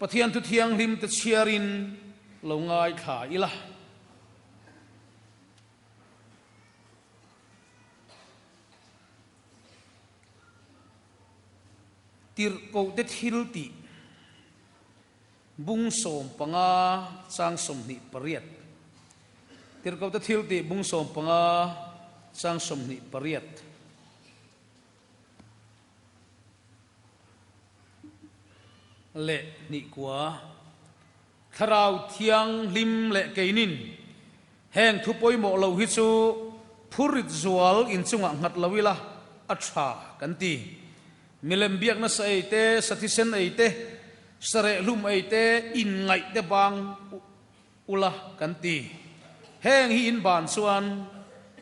Pathian thu thianghlim te chhiarin lo ngaithla ila. Tirhkohte thil tih bung 15 chang 28. Tirhkohte thil tih bung 15 chang 28. Leh hnih kua. Thlarau Thianghlim leh keinin heng thu pawimawh lo hi chu phurit zual inchungah nghat lo ila a tha kan ti. Milem biak nasa ei te, sathisen ei te, sareh hlum ei te, inngaih te bang ula kan ti. Heng hi in ban chuan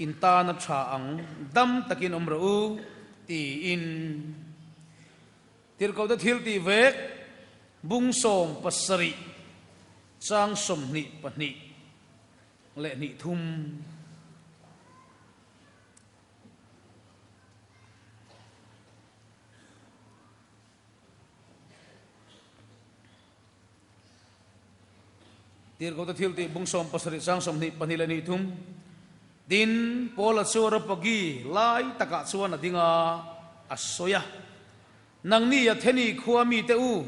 in tan a tha ang, dam takin awm rawh u tiin. Tirhkohte thil tih vek bung 17 chang 22 leh hnih thum. Tirhkohte thil tih bung 17 chang 22 leh hnih thum. Tin, Paula chu Areopagi lai takah chuan a ding a, a sawi a, Nangni Atheni khua mite u,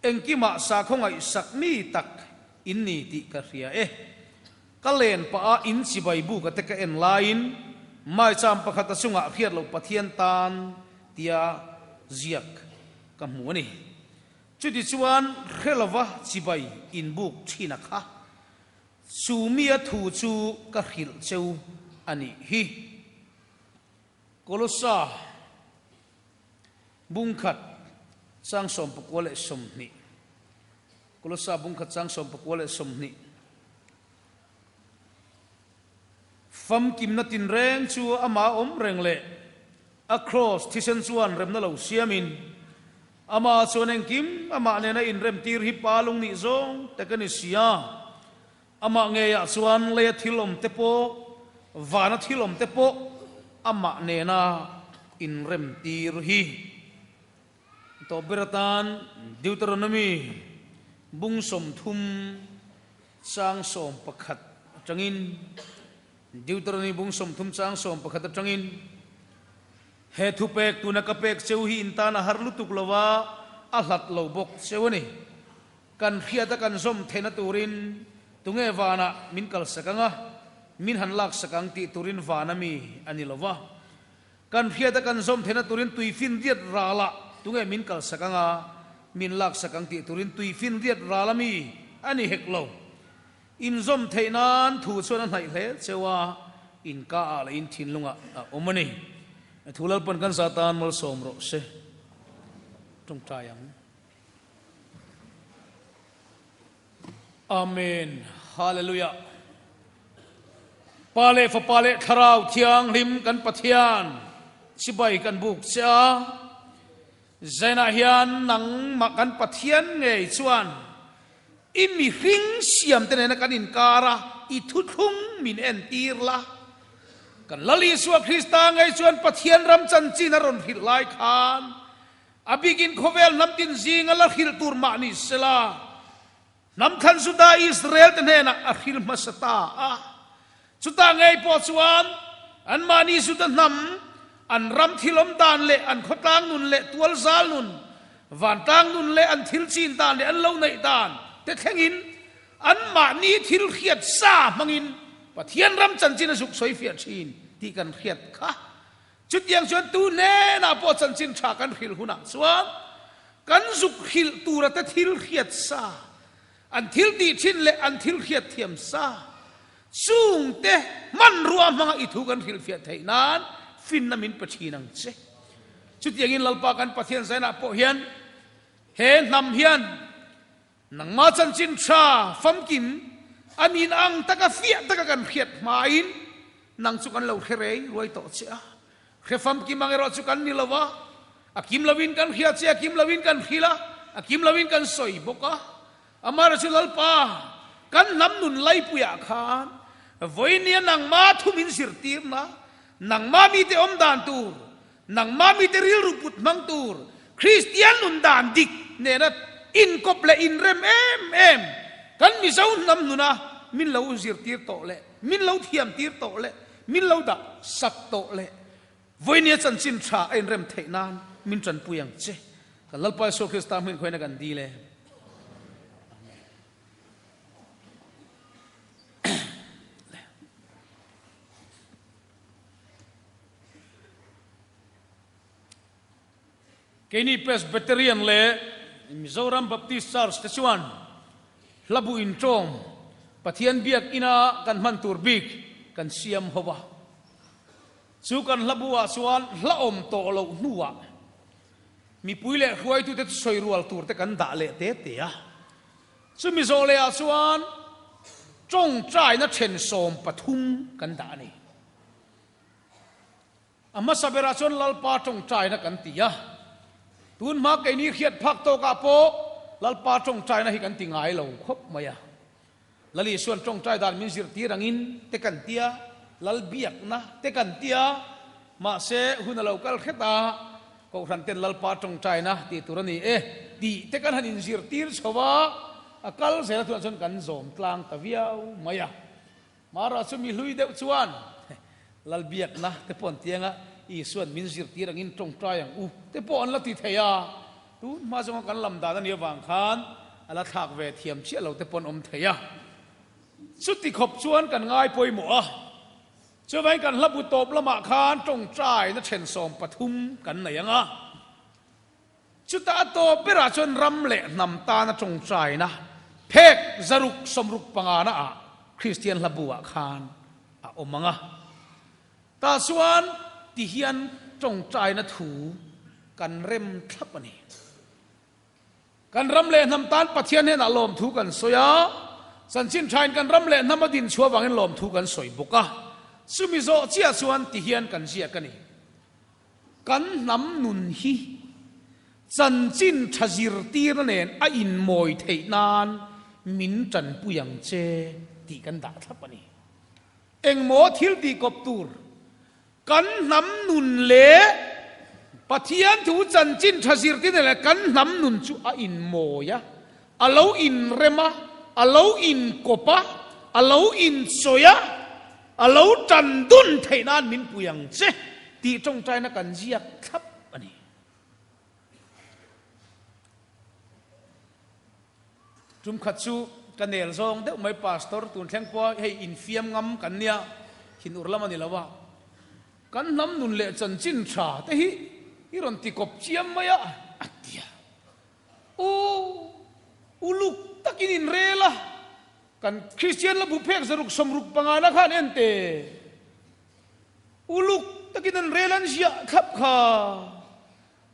engkimah sakhaw ngaihsak mi tak in ni tih ka hria e. Ka len pah a in chibai buka te ka en laiin maicham pakhat a chungah hriat loh Pathian tan tia ziak ka hmu a ni. Chutichuan hre lova chibai inbuk thin a kha. Chu mia thu chu ka hrilh cheu a nih hi. Kolossa bungkhat chang 29. Kolossa bungkhat chang 29. Famkimna tinreng chu amah awm reng leh a kraws thisen chuan remna lo siamin, amah chuan engkim amah nena inremtir hi pa lung nih zawng te ka ni si a, amah ngeiah chuan leia thil awm te pawh, vana thil awm te pawh amah nena inremtir hi. Tawp ber atan Deuteronomy bung 30 chang 11 atangin Deuteronomy bung 30 chang 11 atangin he thu pek tuna ka pek cheu hi in tan a har lutuk lova a hlat lo bawk cheu a ni. Kan hriata kan zawm theihna turin tunge vanah min kalsak anga min han laksak ang tih turin vana mi a ni lova. Kan hriata kan zawm theihna turin tuifinriat ralah tunge min kalsak anga min laksak ang tih turin tuifinriat ral a mi a ni hek lo. Inzawm theih nan thu chuan a hnaih hle cheu a, inka ah leh in thinlungah a awm a ni. Thu Lalpan kan za tan malsawm rawh se. Tawngtai ang. Amen. Hallelujah. Pa leh Fapa leh Thlarau Thianghlim kan Pathian chibai kan buk che a, Zainah hian nangmah kan Pathian ngei chuan i mihring siamte nena kan inkar a, i thuthlung min entir la. Kan Lal Isua Krista ngei chuan Pathian ram chanchin a rawn hrilh lai khan A bikin khawvel hnam tin zinga la hrilh tur mah ni sela, hnam thlan Juda Israel te hnenah a hril hmasa ta a. Chutah ngei pawh chuan anmahni Juda hnam, an ram thil awm dan leh an khawtlang nun leh tualzal nun, vantlang nun leh an thil chin dan leh an lo neih dan te thlengin anmahni thil hriat sa hmangin Pathian ram chanchin a zuk sawi fiah thin tih kan hriat kha. Chutiang chuan tu hnenah pawh chanchin tha kan hrilh hunah chuan kan zuk hrilh tura te thil hriat sa, an thil tih thin leh an thil hriat thiam sa chungte hmanrua hmanga i thu kan hrilhfiah theih nan finna min pe thin ang che. Chutiangin Lalpa kan Pathian zainah pawh hian he hnam hian Nangmah chanchin tha famkim a nin ang taka fiah taka kan hriat hmain nang chu kan lo hre rei ruai tawh che a. Hre famkim ang erawh chu kan ni lo a, a kim loin kan hria che, a kim loin kan hrilh a, a kim loin kan sawi bawk a. Amaherawhchu chu Lalpa, kan hnam nun laipuiah khan vawinia nangmah thu min zirtirna, nangmah mite awm dan tur, Nangmah mite rilru put hmang tur Kristian nun dan dik nena inkawp leh inrem em em kan Mizo hnam nuna min lo zirtir tawh leh min lo thiamtir tawh leh min lo dah sak tawh leh vawinia chanchin tha a inrem theih nan min tanpui ang che. Kan Lalpa Isua Krista hmuin khawiahna kan dil e. Amen. Keini Presbyterian leh Mizoram Baptist Church te chuan hla bu intawm Pathian biak ina kan hman tur bik kan siam ho a. Chu kan hla bu ah chuan hla awm tawh loh hnuah mipui leh hruaitute chu sawi rual tur te kan dah leh te te a. Chumi zawh leh ah chuan tawngtaina then 13 kan dah a ni. A hmasa berah chuan Lalpa tawngtaina kan ti a, tun hma keini hriat phak tawkah pawh Lalpa tawngtaina hi kan ti ngai lo khawp mai a. Lal Isuan tawngtai dan min zirtir angin te kan ti a, Lal biakna te kan ti a, mahse hun a lo kal hret a, Kohhran ten Lalpa tawngtaina tih tur a ni e tih te kan han inzirtir chho a, a kal zel a tunah chuan kan zawm tlang ta viau mai a. Mara chu mi hlui deuh chuan Lalbiakna te pawh an ti anga, Isuan min zirtir angin tawngtai ang u te pawh an la ti thei a, tun hma zawnga kan lam dan a nih avang khan a la thlak ve thiam chiah lo te pawh an awm thei a. Chuti khawp chuan kan ngai pawimawh a, chuvangin kan hla bu tawp lamah khan tawngtaina then 13 kan nei ang a. Chutah a tawp berah chuan ram leh hnam tana tawngtaina phek 665 ah Kristian hla bu ah khan a awm ang a. Tah chuan ti hian tawngtaina thu kan rem thlap a ni. Kan ram leh hnam tan Pathian hnenah lawmthu kan sawi a, chanchin thain kan ram leh hnam a din chhuah avangin lawmthu kan sawi bawk a. Chumi zawh chiah chuan ti hian kan ziak a ni. Kan hnam nun hi chanchin tha zirtirna nen a inmawi theih nan min tanpui ang che tih kan dah thlap a ni. Engmaw thil tih kawp tur kan hnam nun leh Pathian thu chanchin tha zirtirna leh kan hnam nun chu a inmawi a, a lo inrem a, a lo inkawp a, a lo insawi a, A lo tan dun theih nan min pui ang che tih tawngtaina kan ziak thlap a ni. Tum khat chu ka nel zawng deuh mai Pastor tun thleng pawh hei infiam ngam kan nia thin ur lam a ni lo a, kan hnam nun leh chanchin tha te hi i rawn ti kawp chiam mai a, a ti a. U uluk takin inrel a. Kan Kristian la bu phek 665 na khan en te uluk takin an rel an ziah thlap kha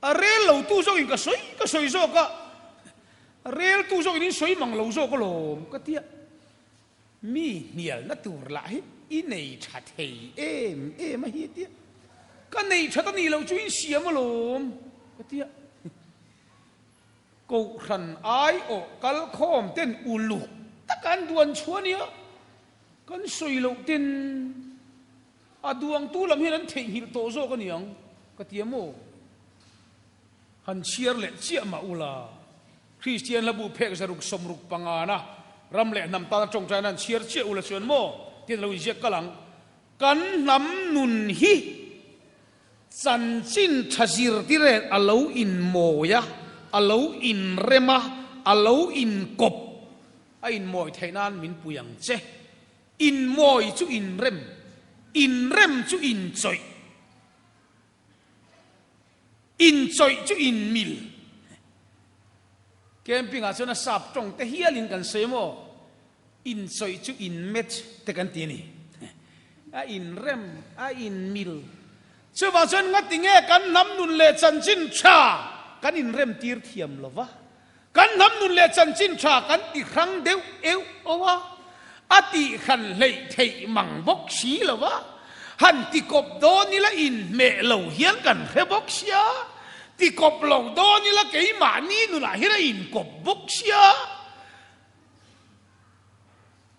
a rel lo tu zawkin ka sawi ka sawi zawk a, a rel tu zawkin in sawi mang lo zawk alawm ka tia mi hnialna tur lah hi i nei tha thei em em a hi tia ka nei that a nih loh chu in siam alawm ka tia. Kohhran aiawh kalkhawm ten uluk taka an duan chhuah a nia, kan sawi loh ten a duangtu lam hian an theihnghilh tawh zawk a niang ka ti a maw? Han chhiar leh chiah mah ula, Kristian hla bu phek 665 na ram leh hnam tana tawngtaina han chhiar chiah ula chuan maw tiin a lo inziak kal ang. Kan hnam nun hi Chanchin tha zirtir en a lo inmawi a, a lo inrem a, a lo inkawp a inmawi theih nan min pui ang che. Inmawi chu inrem, inrem chu inchawih, inchawih chu inmil. Camping ah chuan a sap tawng te hialin kan sawi maw? Inchawih chu in match te kan ti a ni. A inrem, a inmil. Chuvang chuan ngati nge kan hnam nun leh chanchin tha kan inrem tir thiam lo va? Kan hnam nun leh chanchin tha kan ti hrang deuh euh o a, a tih hran hleih theih mang bawk si lo va. Han ti kawp dawn ila inhmeh lo hian kan hre bawk sia, ti kawp lo dawn ila keimahni nunah hian a inkawp bawk sia.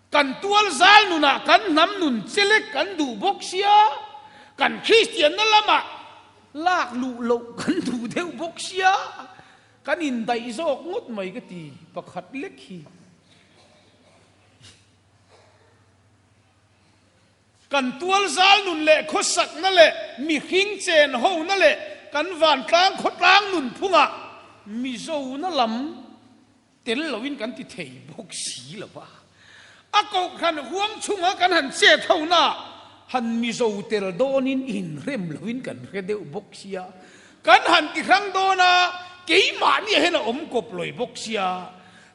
Kan tual zal nunah kan hnam nun chelek kan duh bawk sia, kan Kristianna lamah lak luh loh kan duh deuh bawk sia. Kan indaih zawk ngawt mai ka ti pakhat lek hi. Kan tual zal nun leh khawsakna leh mihring chen hona leh kan vantlang khawtlang nun phungah Mizona lam tel loin kan ti thei bawk si lo va. A kohhran huang chhunga kan han chet hona han Mizo tel dawnin inrem loin kan hre deuh bawk sia. Kan han ti hrang dawn a, keimahni ah hian a awm kawp lawi bawk sia.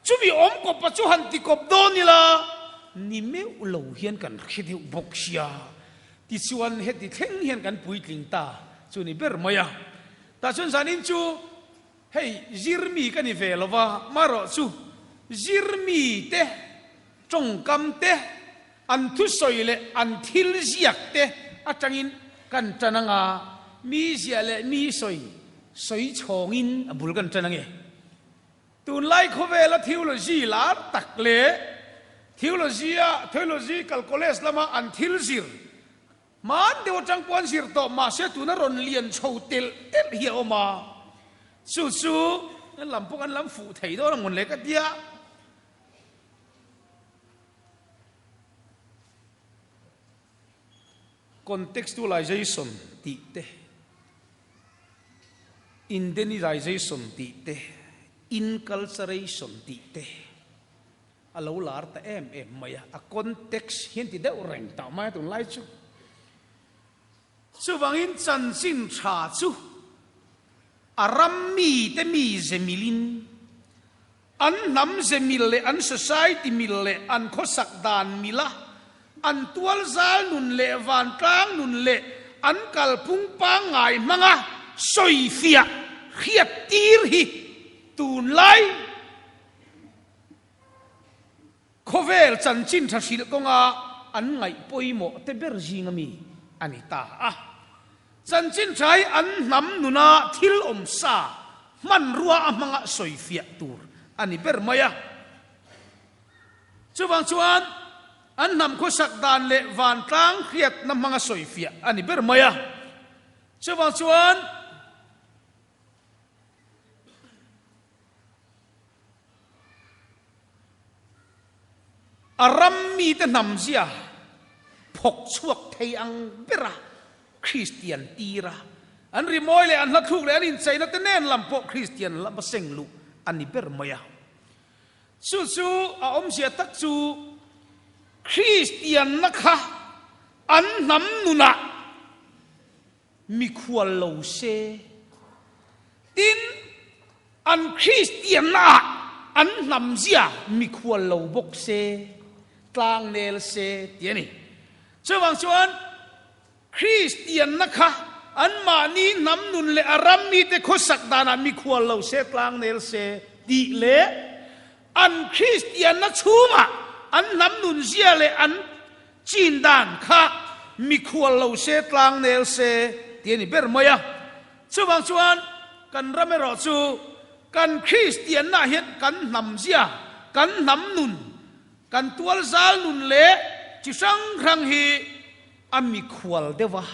Chumi awm kawpa chu han ti kawp dawn ila, ni meuh lo hian kan hre deuh bawk sia. Tichuan heti thleng hian kan puitling ta chu ni ber mai a. Tah chuan zanin chu hei zirmi ka ni ve lo va, marawh chu zirmi te tawngkam te, an thusawi leh an thil ziak te atangin kan tan anga, mi ziah leh mi sawi sawi chhawngin a bul kan tan ange. Tunlai khawvela theology lar tak leh theology-a theological college lama an thil zir hman deuh atang pawh an zir tawh mahse tuna rawn lian chho telh telh hi a awm a, chu chu an lam pawh kan lam fuh thei dawn a mawn le ka tia. Contextualization tih te, Indenization tih te, Inculturation tih te a lo lar ta em em mai a, a context hian ti deuh reng tah mai a tunlai chu. Chuvangin chanchin tha chu a ram mite mi ze milin An hnam ze mil leh an society mil leh an khawsak dan mila an tualzal nun leh vantlang nun leh an kalphung pangngai hmanga sawifiah hriattir hi tunlai khawvel chanchin tha hrilh kawnga an ngaih pawimawh te ber zinga mi a ni ta a. Chanchin tha hi an hnam nuna thil awm sa hmanrua a hmanga sawifiah tur a ni ber mai a. Chuvang chuan an hnam khawsak dan leh vantlang hriatna hmanga sawifiah a ni ber mai a. Chuvang chuan. A ram mite hnamzia phawk chhuak thei ang bera Kristian tira an rimawi leh an hlathluk leh an incheina te nen lam pawh Kristian lama seng luh a ni ber mai a. Chu chu a awmzia tak chu Kristianna kha an hnam nunah Mikhual lo se. Tin, an Kristianna ah an hnamzia mikhual lo bawk se, tlangnel se tih a ni. Chuvang chuan Kristianna kha anmahni hnam nun leh a ram mite khawsak danah mikhual lo se, tlangnel se tih leh an Kristianna chhungah an hnam nunzia leh an Chin dan kha mikhual lo se tlang nel se ti a ni ber mai a. Chuvang chuan kan ram erawh chu kan Kristianna hian kan hnam zia, kan hnam nun, kan tual zal nun leh chi hrang hrang hi a mikhual deuh a,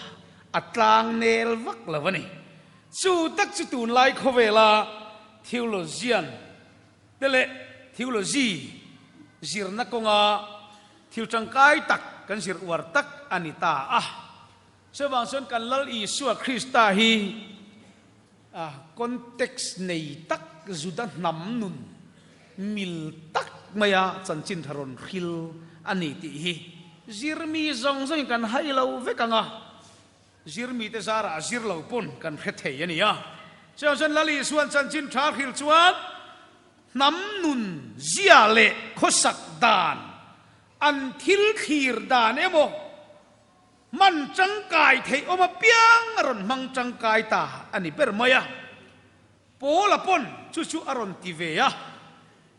a tlang nel vak lo a ni. Chu tak chu tunlai khawvela theologian te leh theology zirna kawnga Thil tangkai tak kan zir uar tak a ni ta a. Chuvang chuan kan Lal Isua Krista hi context nei tak Juda hnam nun mil tak maia chanchin tha rawn hril a ni tih hi zirmi zawng zawngin kan hai lo vek ang a. Zirmite zarah zir lo pawn kan hre thei a ni a. Chuvang chuan Lal Isua'n chanchin tha hril chuan Hnam nun zia leh khawsak dan, an thil thlir dan emaw hman tangkai theih awm apiang a rawn hmang tangkai ta a ni ber mai a. Paula pawn chu chu a rawn ti ve a.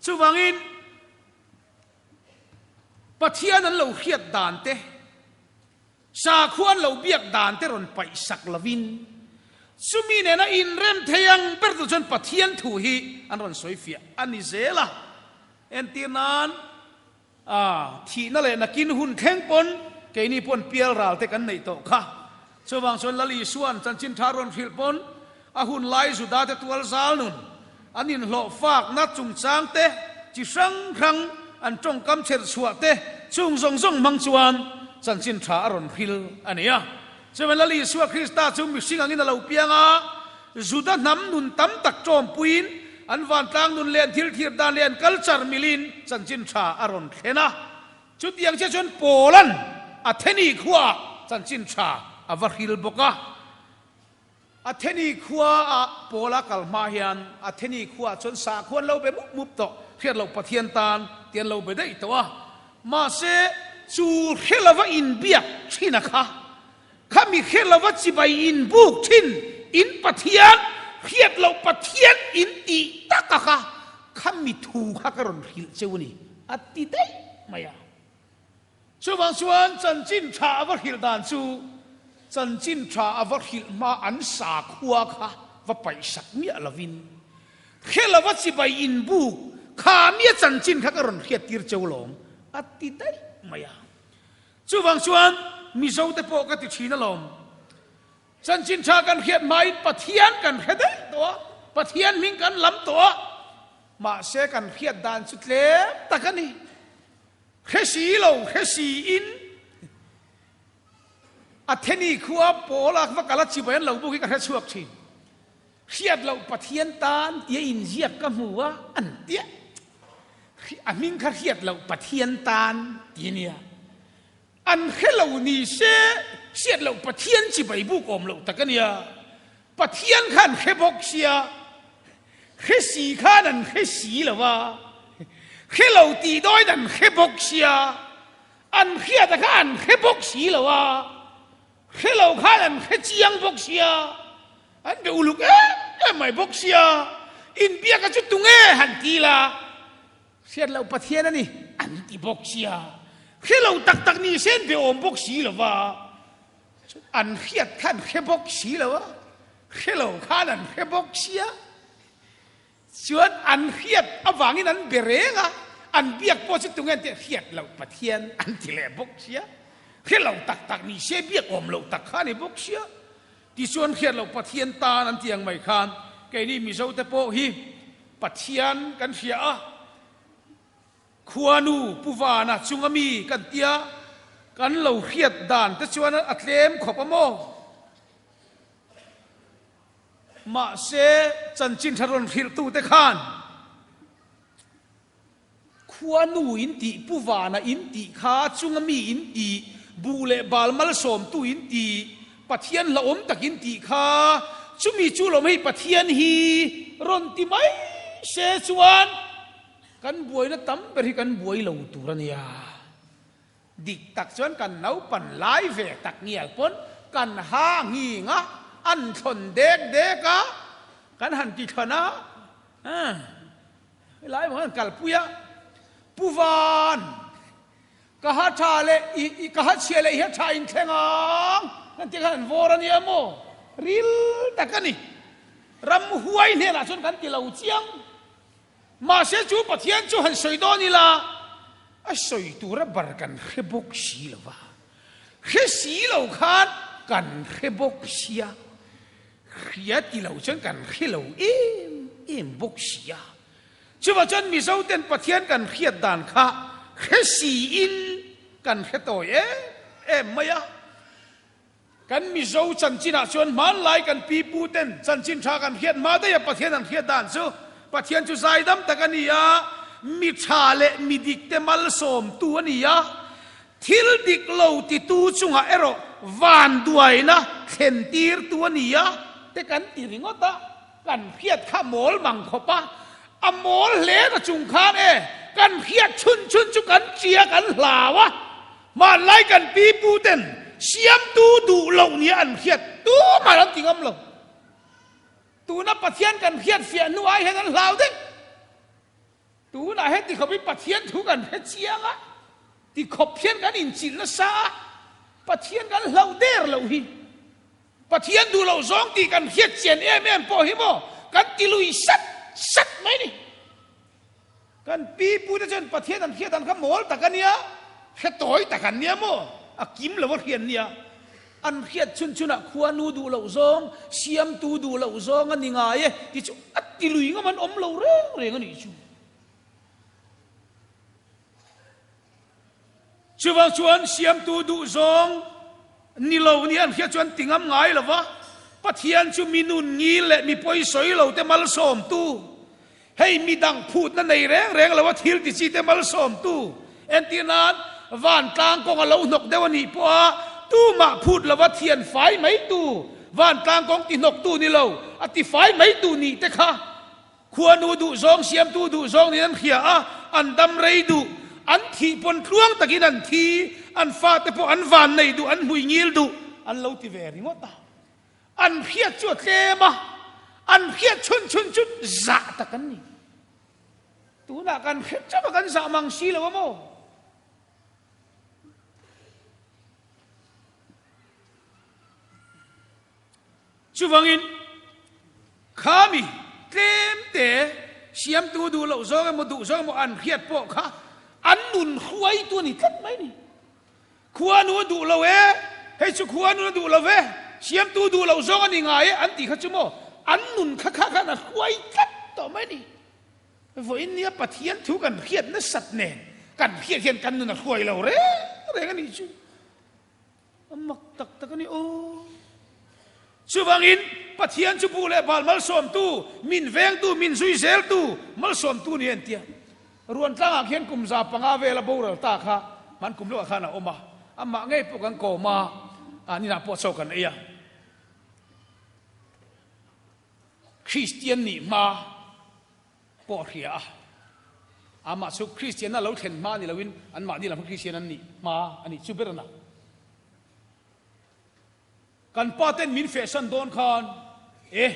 Chuvangin Pathian an lo hriat dan te, Sakhua an lo biak dan te rawn paih sak lovin, chumi nena inrem thei ang ber tur chuan Pathian thu hi an rawn sawi fiah a ni zel a. Entir nan, thihna leh nakin hun thleng pawn keini pawn pial ral te kan neih tawh kha. Chuvang chuan Lal Isua'n chanchin tha rawn hrilh pawn a hun lai Juda te tual zal nun. An inhlawhfakna chungchang te, chi hrang hrang an tawngkam chherh chhuah te chung zawng zawng hmang chuan chanchin tha a rawn hril a ni a. Chuan Lal Isua Krista chu mihring angin a lo piang a, Juda hnam nun tam tak tawmpuiin an vantlang nun leh an thil thlir dan leh an culture milin chanchin tha a rawn thlen a. Chutiang chiah chuan Paula'n Atheni khuaah chanchin tha a va hril bawk a. Atheni khuaah Paula kal hma hian Atheni khuaah chuan sakhaw an lo be mup mup tawh, hriat loh Pathian tan ti an lo be daih tawh a. Mahse, chu hre lova inbiak thin a kha, khami hre lova chibai inbuk thin in Pathian, hriat loh Pathian in tih tak a kha, khami thu kha ka rawn hrilh cheu a ni, a ti daih mai a. Chuvang chuan chanchin tha a va hrilh dan chu chanchin tha a va hrilh hma an sakhua kha va paihsak miah lovin hre lova chibai inbuk kha mia chanchin kha ka rawn hriat tir cheu lawm a ti daih mai a. Chuvang chuan Mizo te pawh ka ti thin alawm. Chanchin tha kan hriat hmain Pathian kan hre daih tawh a, Pathian hming kan lam tawh a, mahse kan hriat dan chu tlem tak a ni. Hre si lo, hre si in Atheni khua Paula va kal a chibai an lo buk hi ka hre chhuak thin. Hriat loh Pathian tan tia inziak ka hmu a, an tia. A hming kha hriat loh Pathian tan ti a nia. An hre lo ni se, hriat loh Pathian chibai buk awm loh tak a nia. Pathian kha an hre bawk sia, hre si khan an hre si lo a, hre lo tih dawiin an hre bawk sia, an hriata kha an hre bawk si lo a, hre lo khan an hre chiang bawk sia, an be uluk em em mai bawk sia, inbiaka chu tunge han ti la, hriat loh Pathian a ni an ti bawk sia, hre lo tak tak ni se an be awm bawk si lo va. An hriat kha an hre bawk si lo a, hre lo khan an hre bawk sia. Chuan an hriat avangin an be reng a, an biak pawh chu tunge an tih hriat loh Pathian an ti leh bawk sia. Hre lo tak tak ni se biak awm loh tak kha a ni bawk sia. Tichuan hriat loh Pathian tan an ti ang mai khan keini Mizote pawh hi Pathian kan hria a, Khuanu Pu Vana chunga mi kan tia kan lo hriat dan te chuan a tlem khawp a maw? Mahse chanchin tha rawn hrilh tu te khan Khuanu in tih, Pu Vana in tih kha chunga mi in tih, buh leh bal malsawm tu in tih, Pathian hlauhawm tak in tih kha chumi chu lawm hei Pathian hi rawn ti mai se chuan Kan buaina tam ber hi kan buai lo tur a nia. Dik tak chuan kan naupan lai ve tak ngial pawn kan ha nghing a, an thlawn dek dek a, kan han ti thlawn a, helai maw han kalpui a, Pu Van, ka ha tha leh i ka ha chhia leh i ha tha inthleng ang kan tih khan an vawr a nia maw? Ril tak a ni. Ramhuai hnenah chuan kan ti lo chiang. Mahse chu Pathian chu han sawi dawn ila, a sawi tura bar kan hre bawk si lo va, hre si lo khan kan hre bawk sia, hria ti lo chuan kan hre lo em em bawk si a. Chuvah chuan Mizo ten Pathian kan hriat dan kha hre siin kan hre tawi em em mai a. Kan Mizo chanchinah chuan hmanlai kan pi pu ten chanchin tha kan hriat hma daih a Pathian an hriat dan chu Pathian chu zaidam tak a ni a, mi tha leh mi dik te malsawmtu a ni a, thil dik lo titu chungah erawh vanduaina thlen tirtu a ni a te kan ti ringawt a, kan hriat kha mawl mang khawp a, a mawl hle na chung khan e kan hriat chhun chhun chu kan tia kan hlau a. Hmanlai kan pi pu ten siamtu duh loh nia an hriat tumah an ti ngam lo. Tuna Pathian kan hriat fiah hnu ai hian an hlau daih. Tunah heti khawpin Pathian thu kan hre chiang a, ti khawp hian kan inchilh nasa a, Pathian kan hlauh der loh hi. Pathian duh loh zawng tih kan hriat chian em em pawh hi maw kan ti lui sat sat mai ni. Kan pi pu te chuan Pathian an hriat dan kha mawl tak a nia, hre tawi tak an nia maw? A kim lo a hriat nia. An hriat chhun chhunah khuanu duh loh zawng, siamtu duh loh zawng a ni ngai e ti chu a. ti lui ngam an awm lo reng reng a nih chu. Chuvang chuan siamtu duhzawng ni lo nih an hriat chuan ti ngam ngai lo va, Pathian chu mi nun ngil leh mi pawisawi lo te malsawmtu, hei mi dang phutna nei reng reng lo a thil ti chi te malsawmtu, entir nan vantlang kawng a lo hnawk deuh a nih pawha tumah phut lo va thian fai mai tu, vantlang kawng ti hnawktu ni lo a ti fai mai tu nih te kha Khuanu duhzawng siamtu duhzawng nin an hria a, an dam rei duh, an thih pawn tluang takin an thi, an fate pawh an van nei duh, an hmui ngil duh, an lo ti ve ringawt a. An hriat chu a tlem a, an hriat chhun chhun chu zah tak an ni. Tunah kan hre teuh a, kan zah mang si lo a maw? Chuvangin, khami tlemte siamtu duh loh zawng emaw duh zawng emaw an hriat pawh kha an nun hruaitu a ni tlat mai ni. Khuanu a duh lo e, hei chu khuanu a duh lo ve, siamtu duh loh zawng a ni ngai e an tih kha chu maw an nun kha kha khan a hruai tlat tawh mai ni. Vawiin nia Pathian thu kan hriat nasat nen kan hriat hian kan nun a hruai lo reng reng a nih chu. A mak tak tak a ni aw. Chuvangin Pathian chu bu leh bal malsawmtu, min vengtu, min zui zeltu, malsawmtu ni a intia. Ruantlangah khian kum 500 vela boral ta kha hman kum lawkah khan a awm a, amah ngei pawh kan kawm a, an inah pawh chaw kan ei a. Kristian nih hma. Pawh a hria a. Amah chu Kristianna lo thlen hma ni loin anmahni lam kha Kristian an nih hma a nih chu ber a na. Kan pa ten min fehsan dawn khan, E,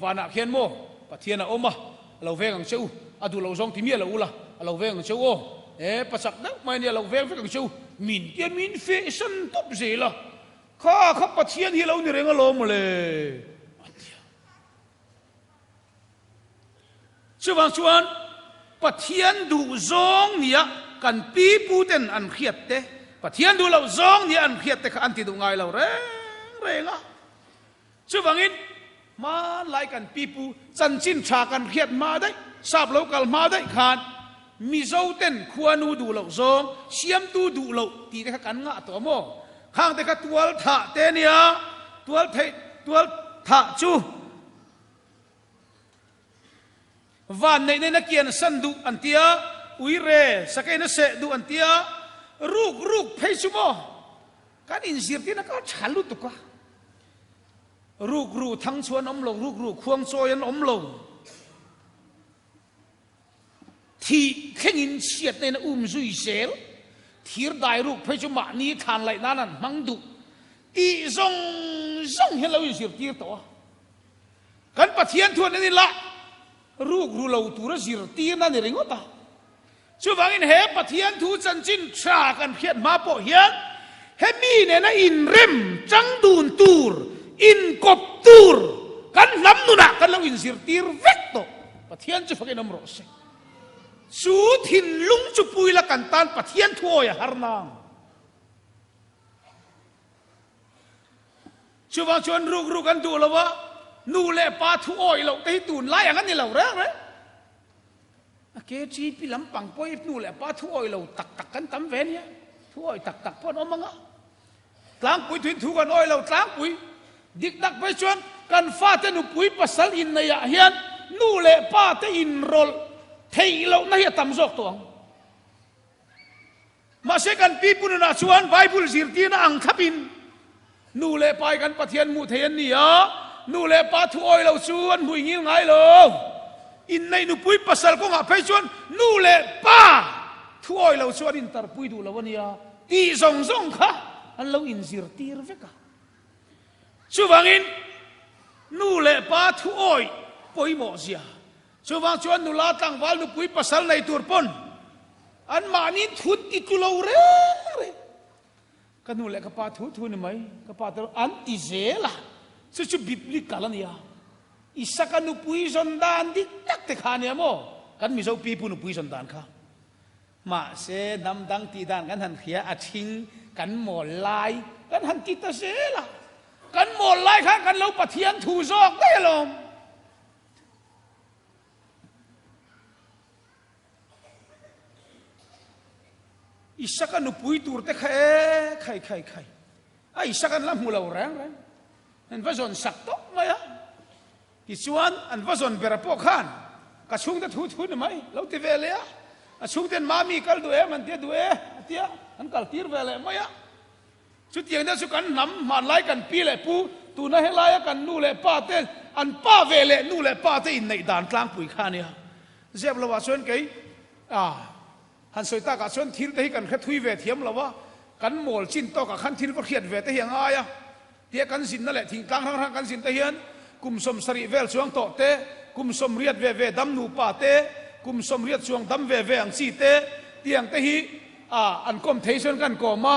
vanah khian maw Pathian a awm a, a lo veng ang che u, a duh lo zawng ti miah lo ula, a lo veng ang che u aw. E, pachak deuh mai a nia, a lo veng vek ang che u. Min tia min fehsan tawp zel a, kha kha Pathian hi a lo ni reng alawm mawle, a ti a. Chuvang chuan Pathian duh zawng nia kan pi pu ten an hriat te, Pathian duh loh zawng nia an hriat te kha an ti duh ngai lo reng reng a. Chuvangin hmanlai kan pi pu chanchin tha kan hriat hma daih, sap lo kal hma daih khan Mizo ten khuanu duh loh zawng, siamtu duh loh tih te kha kan ngah tawh maw? Khang te kha tual thah te nia, tual theih, tual thah chu van neih nena kian san duh an tia, uire sakei na seh duh an tia, ruk ruk phei chu maw? Kan inzirtirna kha a tha lutuk a, ruk ru thang chu an awm lo, ruk ru khuang chawi an awm lo. Thih thlengin chhiatna in a um zui zel, thir dai ruk phei chu mahni thlan laih nan an hmang duh tih zawng zawng hian lo inzirtir tawh a. Kan Pathian thuan en ila ruk ru lo tura zirtirna a ni ringawt a. Chuvangin he Pathian thu chanchin tha kan hriat hma pawh hian hemi nena inrem chang dun tur, inkawp tur kan hnam nunah kan lo inzirtir vek tawh. Pathian chu fakin awm rawh se. Chu thinlung chu puila kan tan Pathian thuawi a har nang. Chuvang chuan ruk ruk an duh lo a, nu leh pa thuawi loh te hi tunlai ang a ni lo reng reng. A KTP lampang pawh hi nu leh pa thuawi lo tak tak kan tam ve nia, thuawi tak tak pawh an awm ang a. Tlangpui thuin thu kan awi lo tlangpui. Dik tak phei chuan kan fate nupui pasal inneihah hian nu leh pa te inrawlh theih lohna hi a tam zawk tawh ang. Mahse kan pi pu nunah chuan Bible zirtirna ang thlapin nu leh pa hi kan Pathian hmuh thei an ni a, nu leh pa thu awi lo chu an hmui ngil ngai lo. Inneih nupui pasal kawngah phei chuan nu leh pa thu awi lo chu an intarpui duh lo a nia. Tih zawng zawng kha an lo inzirtir vek a. Chuvangin nu leh pa thu awih pawimawh zia. Chuvang chuan nula tlangval nupui pasal nei tur pawn anmahniin thut ti tlu lo reng reng. Ka nu leh ka pa thu thu ni mai, ka pa te an ti zel a. Chu chu biblical a nia. Isaka nupui zawn dan dik tak te kha a nia maw? Kan Mizo pipu nupui zawn dan kha. Mahse, hnam dang tih dan kan han hria, a ṭhing kan mawl lai kan han ti ta zel a, kan mawl lai khan kan lo Pathian thu zawk daih alawm. Isaka nupui tur te kha e khai khai khai. A Isaka an la hmu lo reng reng. An va zawn sak tawp mai a. Tichuan an va zawn bera pawh khan ka chhungte thu thu ni mai lo ti ve leh a. A chhungten mami kal duh em an tia duh e a tia an kal tir ve leh mai a. Chutiang deuh chu kan hnam hmanlai kan pi leh pu tuna helaia kan nu leh pa te an pa ve leh nu leh pa te inneih dan tlangpui kha a nia. Zep lovah chuan kei a han sawi takah chuan thil te hi kan hre thui ve thiam lo a, kan mawl chin tawkah khan thil va hriat ve te hi a ngai a. Tia kan zinna leh thingtlang hrang hrang kan zin te hian kum 70 vel chuang tawh te, kum 80 ve ve dam nupa te, kum 80 chuang dam ve ve ang chi te, tiang te hi a an kawm thei chuan kan kawm a,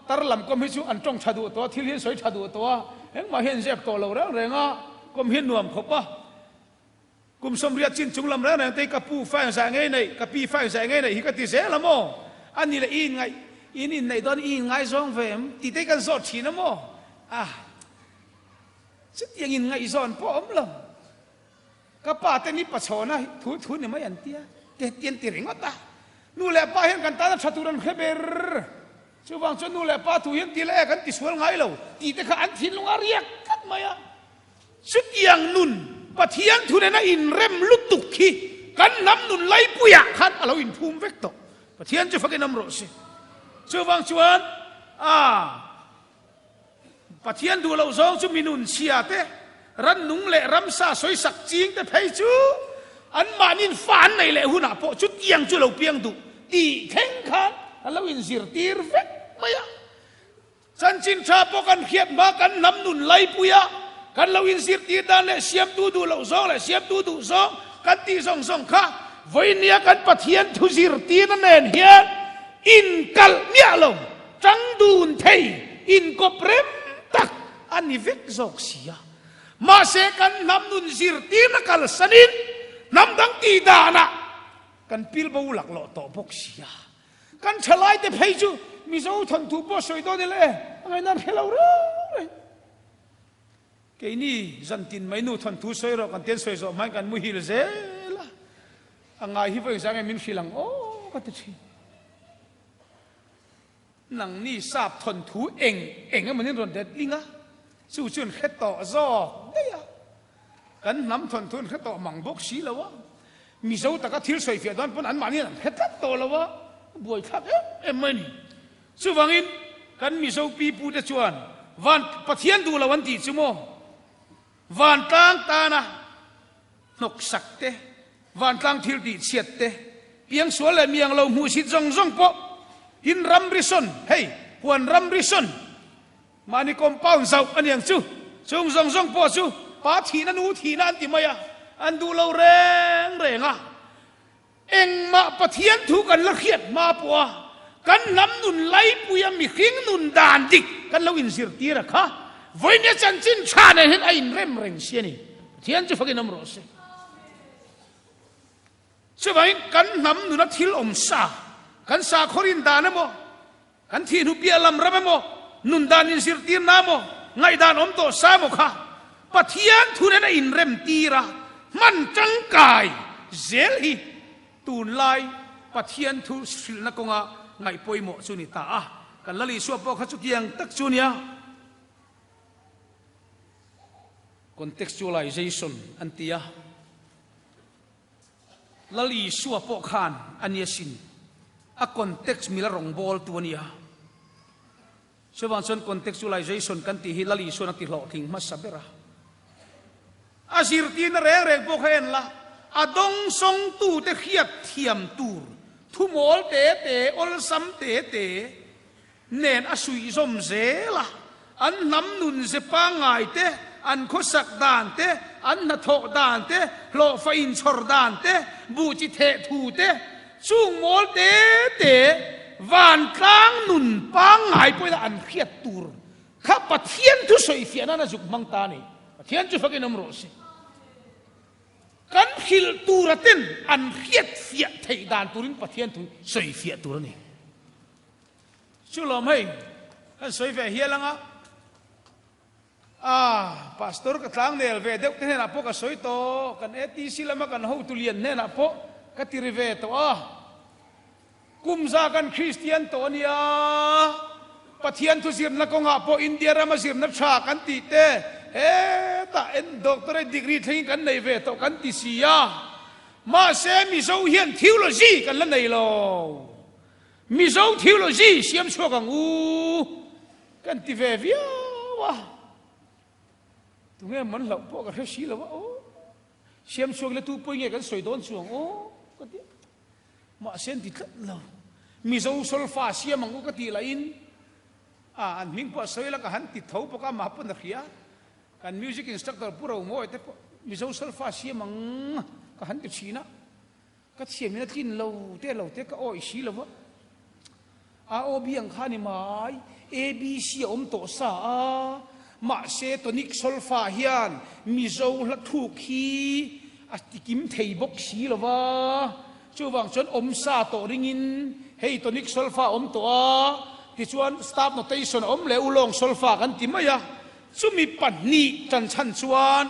tar lam kawm hi chu an tawng tha duh tawh a, thil hi an sawi tha duh tawh a, engmah hi an zep tawh lo reng reng a, kawm hi nuam khawp a. Kum 80 chin chung lam reng reng te hi ka pu fa engzah ngei neih, ka pi fa engzah ngei neih hi ka ti zel a maw? A ni leh i inngaih, in inneih dawn i inngaizawng ve em? Tih te hi kan zawt thin a maw? A, chutiang inngaihzawn pawh a awm lo. Ka pa te ni pachhawna thu thu ni mai an tia, te ti an ti ringawt a. Nu leh pa hian kan tana tha tur an hre ber. Chuvang chuan nu leh pa thu hian ti leh e kan tisual ngai lo tih te kha an thinlung a riak tlat mai a. Chutiang nun Pathian thu nena inrem lutuk hi kan hnam nun laipuiah khan a lo inphum vek tawh. Pathian chu fakin awm rawh se. Chuvang chuan a Pathian duh loh zawng chu minun chhia te, rannung leh ramsa sawisak ching te phei chu anmahniin fa an neih leh hunah pawh chutiang chu lo piang duh tih thleng khan a lo inzirtir vek mai a. Chanchin tha pawh kan hriat hma kan hnam nun laipui a, kan lo inzirtir dan leh siamtu duh loh zawng leh siamtu duh zawng kan tih zawng zawng kha vawinia kan Pathian thu zirtirna nen hian inkalh miah lo, tang dun thei, inkawp rem tak a ni vek zawk si a. Mahse kan hnam nun zirtirna kalsanin hnam dang tih danah kan pilbo laklawh tawh bawk si a. Kan thalaite phei chu Mizo thawnthu pawh sawi dawn ila e, a ngaihna an hre lo reng reng. Keini zantin mai nu thawnthu sawi rawh kan tian sawi zawh hmain kan muhil zel a, a ngai hi vawi zang nge min hrilh ang aw ka ti thin. Nangni sap thawnthu eng eng emaw nin rawn let ling a, chu chu an hre tawh zawk daih a. Kan hnam thawnthu an hre tawh mang bawk si lo a, Mizo taka thil sawi fiah dawn pawn anmahni an hre tlat tawh lo a, a buaithlak em em mai a ni. Chuvangin kan Mizo pipu te chuan van Pathian duh lo an tih chu maw? Vantlang tana hnawksak te, vantlang thil tih chhiat te, piangsual leh miang lo hmuhsit zawng zawng pawh tin ramri sawn, hei huan ramri sawn, Mahni compound zauh a niang chu, chung zawng zawng pawh chu pa thihna nu thihna an ti mai a, an duh lo reng reng a. Engmah Pathian thu kan la hriat hma pawh a, kan hnam nun laipuia mihring nun dan dik kan lo inzirtir a kha, vawinia chanchin tha nen hian a inrem reng si a ni. Pathian chu fakin awm rawh se. Chuvangin kan hnam nuna thil awm sa, kan sakhaw rin dan emaw, Kan thih hnu piah lam ram emaw, nun dan inzirtirna emaw, ngaihdan awm tawh sa emaw kha Pathian thu nen a inremtir a, hman tangkai zel hi tunlai Pathian thu hrilhna kawnga ngaih pawimawh chu ni ta a. Kan Lal Isua pawh kha chutiang tak chu nia. Contextualization an ti a. Lal Isua pawh khan a nia sin, a context mila rawngbawltu a nia. Chuvang chuan contextualization kan tih hi Lal Isuan a ti hlawhtling hmasa ber a. A zirtirna reng reng pawh kha en la, a dawngsawngtute hriat thiam tur thumawl te te, awlsam te te nen a suihzawm zel a, an hnam nun ze pangngai te, an khawsak dan te, an hnathawh dan te, hlawhfa inchhawr dan te, buh chi theh thu te, chung mawl te te vantlang nun pangngai pawhin an hriat tur kha Pathian thu sawifiah nan a zuk hmang ta a ni. Pathian chu fakin awm rawh se. Kan hrilh tura ten an hriat fiah theih dan turin Pathian thu sawifiah tur a ni. Chu lawm hei, kan sawi ve hial ang a, ah, Pastor ka tlang nel ve deuh te hnenah pawh ka sawi tawh, kan ATC lama kan hotu lian hnenah pawh ka ti ri ve tawh a. Kum za kan Kristian tawh a nia, Pathian thu zirna kawngah pawh India rama zirna tha kan tih te hetah en doctorate degree thlengin kan nei ve tawh kan ti si a, mahse Mizo hian theology kan la nei lo. Mizo theology siam chhuak ang u kan ti ve viau a, tunge man hlauh pawh ka hre si lo a aw, siam chhuak ila tu pawi nge kan sawi dawn chuang aw ka ti a. Mahse an ti tlat lo. Mizo solfa siam ang u ka tih lahin a an hming pawh a sawi la ka han ti tho bawk a, amah pawn a hria. Kan music instructor Pu Romawi te pawh Mizo solfa siam ang ka han ti thin a, ka thiamin a tlin lo te lo te ka awih si lo va. AOB ang kha a ni mai, ABC a awm tawh sa a, mahse tonic solfa hian Mizo hla thuk hi a tikim thei bawk si lo va, chuvang chuan awm sa tawh ringin hei tonic solfa a awm tawh a, tichuan staff notation a awm leh ulawng solfa kan ti mai a, chumi pahnih tanchhan chuan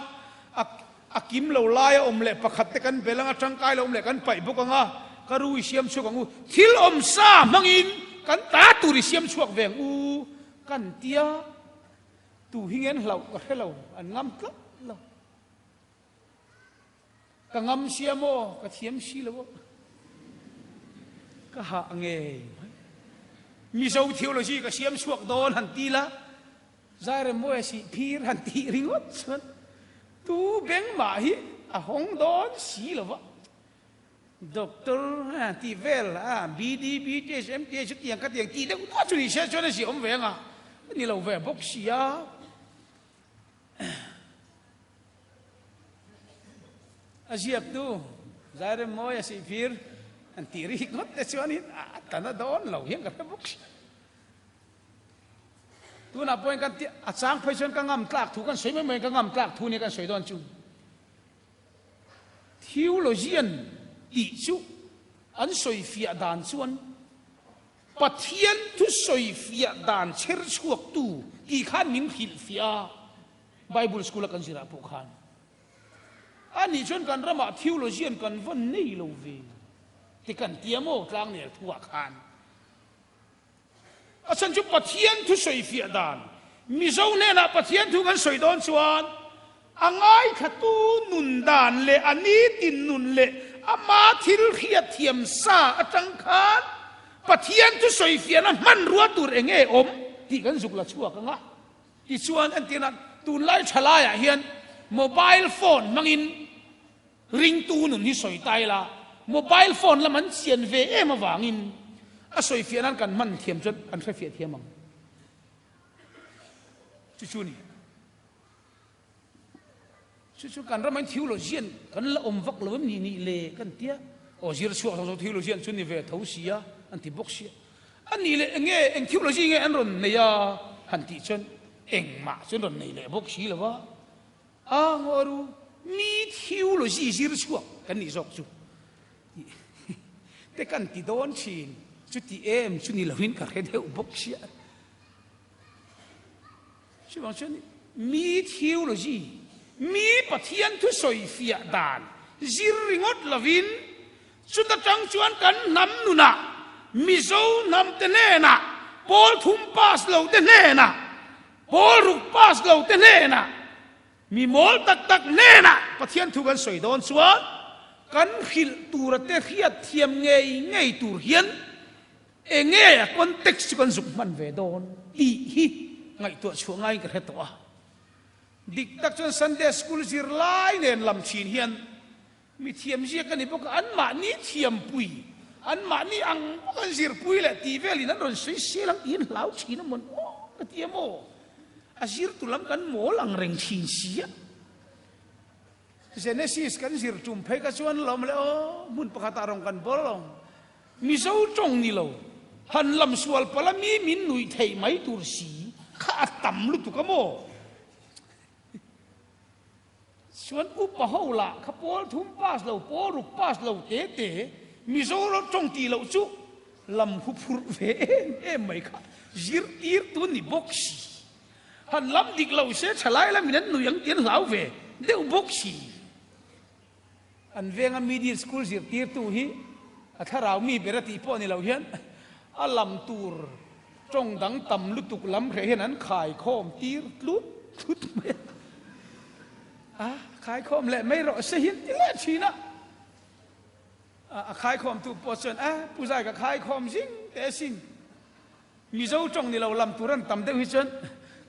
a A kim lo lai a awm leh pakhat te kan bel anga tangkai lo awm leh kan paih bawk anga ka ru i siam chhuak ang u. Thil awm sa hmangin kan ta tur i siam chhuak ve ang u kan tia tu hi nge an hlauh ka hre lo an ngam tlat lo. Ka ngam sia maw ka thiam si lo a ka hah ngei mai. Mizo theology ka siam chhuak dawn han ti la. Zairemawia sih phir han tih ringawt chuan tu beng mah hi a hawng dawn si lo va. Doctor tih vel a BD, BTH, MTH chutiang khatiang tih deuh nuah chu ni se chuan a ziah awm ve anga a ni lo ve bawk si a. A ziaktu Zairemawia sih phir han tih ringawt te chuanin a tana dawn lo hian ka hre bawk si. Tunah pawhin kan ti a chang phei chuan ka ngam tlak thu kan sawi mai mai ka ngam tlak thu nia kan sawi dawn chu. Theologian tih chu an sawi fiah dan chuan Pathian thu sawi fiah dan chher chhuak tu tih khan min hrilh fiah a, Bible school a kan zirah pawh khan. A nih chuan kan ramah theologian kan va nei lo ve ti kan tia maw tlangnel thuah khan. A chhan chu Pathian thu sawi fiah dan, Mizo hnenah Pathian thu kan sawi dawn chuan a ngaithlatu nun dan leh a nitin nun leh ama thil hriat thiam sa atang khan Pathian thu sawi fiahna hmanrua tur eng nge awm tih kan zuk la chhuak ang a. Tichuan entirna tunlai thalaiah hian mobile phone hmangin Ringtu nun hi sawi ta ila, mobile phone lam an chian ve em avangin a sawi fiah nan kan hman thiam chuan an hre fiah thiam ang. Chu chu ni. Chu chu kan ramain theologian kan la awm vak lo em ni nih le kan tia. Aw zir chhuak zawng zawng theologian chu ni ve tho sia an ti bawk sia. A nih leh eng nge eng theology nge an rawn nei a han tih chuan engmah chu an rawn nei leh bawk si lo va. A ngaw mi theology zir chhuak kan nih zawk chu te kan ti dawn thin chu ti em chu ni loin ka hre deuh bawk sia. Chuvang chuan mi theology, mi Pathian thu sawi fiah dan zir ringawt lovin chuta tang chuan kan hnam nunah Mizo hnam te hnenah pawl thum pass lo te hnenah Pawl ruk pass lo te hnenah, mi mawl tak tak hnenah Pathian thu kan sawi dawn chuan kan hrilh tura te hriat thiam ngei ngei tur hian eng nge a context chu kan zuk hman ve dawn tih hi ngaihtuah chhuah ngaiin ka hre tawh a. Dik tak chuan Sunday School zirlai nen lam thin hian Mi thiam ziak a ni bawk a, anmahni thiampui, anmahni ang bawk an zirpui leh tih velin an rawn sawi sel ang tiin hlau thin a mawn aw ka ti a maw? A zirtu lam kan mawl ang reng thin si a. Genesis kan zir tum phei kha chuan lawm le aw, hmun pakhatah rawn kan bawl alawm. Mizo tawng ni lo, han lam sual palh a mi min nuih theih mai tur si kha a tam lutuk a maw? Chuan upa ho lah kha pawl thum pass lo, pawl ruk pass lo te te Mizoram tawng tih loh chu lam hu phurh ve em em mai kha zirtirtu ni bawk si. Han lam dik lo se thalai lamin an nui ang tih an hlau ve deuh bawk si. An venga middle school zirtirtu hi. A thlarau mi ber a tih pawh ni lo hian a lam tur tawng dang tam lutuk lam hreh hian an khaikhawm tir tlut tlut mai a. A khaikhawm leh mai rawh se hian ti leh thin a. A khaikhawmtu pawh chuan a Pu Zai ka khaikhawm zing teh asin. Mizo tawng ni lo lam tur an tam deuh hi chuan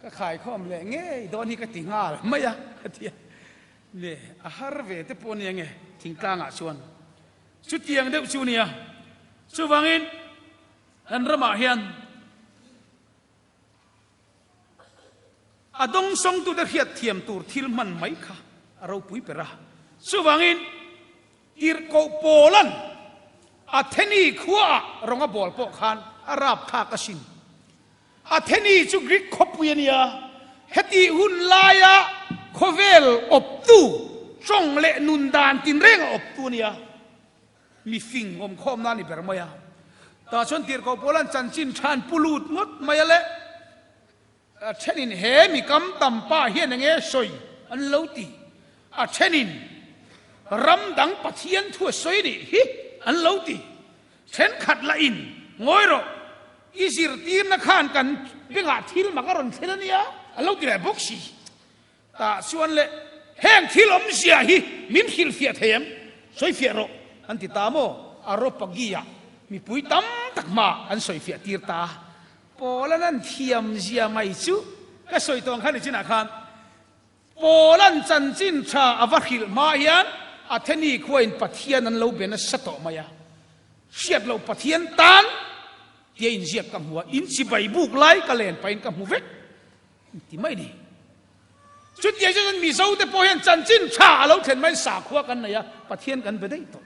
ka khaikhawm leh ngei dawn hi ka ti nghal mai a, a ti a. Le a har ve te pawh nia nge thingtlangah chuan chutiang deuh chu nia. Chuvangin kan ramah hian a dawngsawngtute hriatthiam tur thil hman mai kha a ropui ber a. Chuvangin Tirhkoh Paula'n Atheni khuaah rawng a bawl pawh khan a rapthlak asin. Atheni chu Greek khawpui a nia, hetih hun laia khawvel awptu, tawng leh nun dan tinreng a awptu a nia. Mi fing awmkhawmna a ni ber mai a. Tah chuan Tirhkoh Paula'n chanchin than pu lut ngawt mai a le. A thenin he mi kam tam pa hian enge sawi an lo ti? A thenin ram dang Pathian thu a sawi nih hi an lo ti. Thenkhat lah in ngawi rawh, i zirtirna khan kan bengah thil mak a rawn thlen a nia an lo ti leh bawk si. Tah chuan le heng thil awmzia hi min hrilhfiah thei em? Sawifiah rawh an ti ta maw? Areopagia mipui tam tak hmaah an sawifiah tir ta. Paula'n an thiamzia mai chu ka sawi tawh ang khan nichinah khan Paula'n chanchin tha a va hrilh hma hian Atheni khuain Pathian an lo be nasa tawh mai a, hriat loh Pathian tan tia inziak ka hmu a, in chibai buk lai ka len pahin ka hmu vek ti mai ni. Chutiang chuan Mizo te pawh hian chanchin tha a lo thlen maiin sakhua kan nei a, Pathian kan be daih tawh.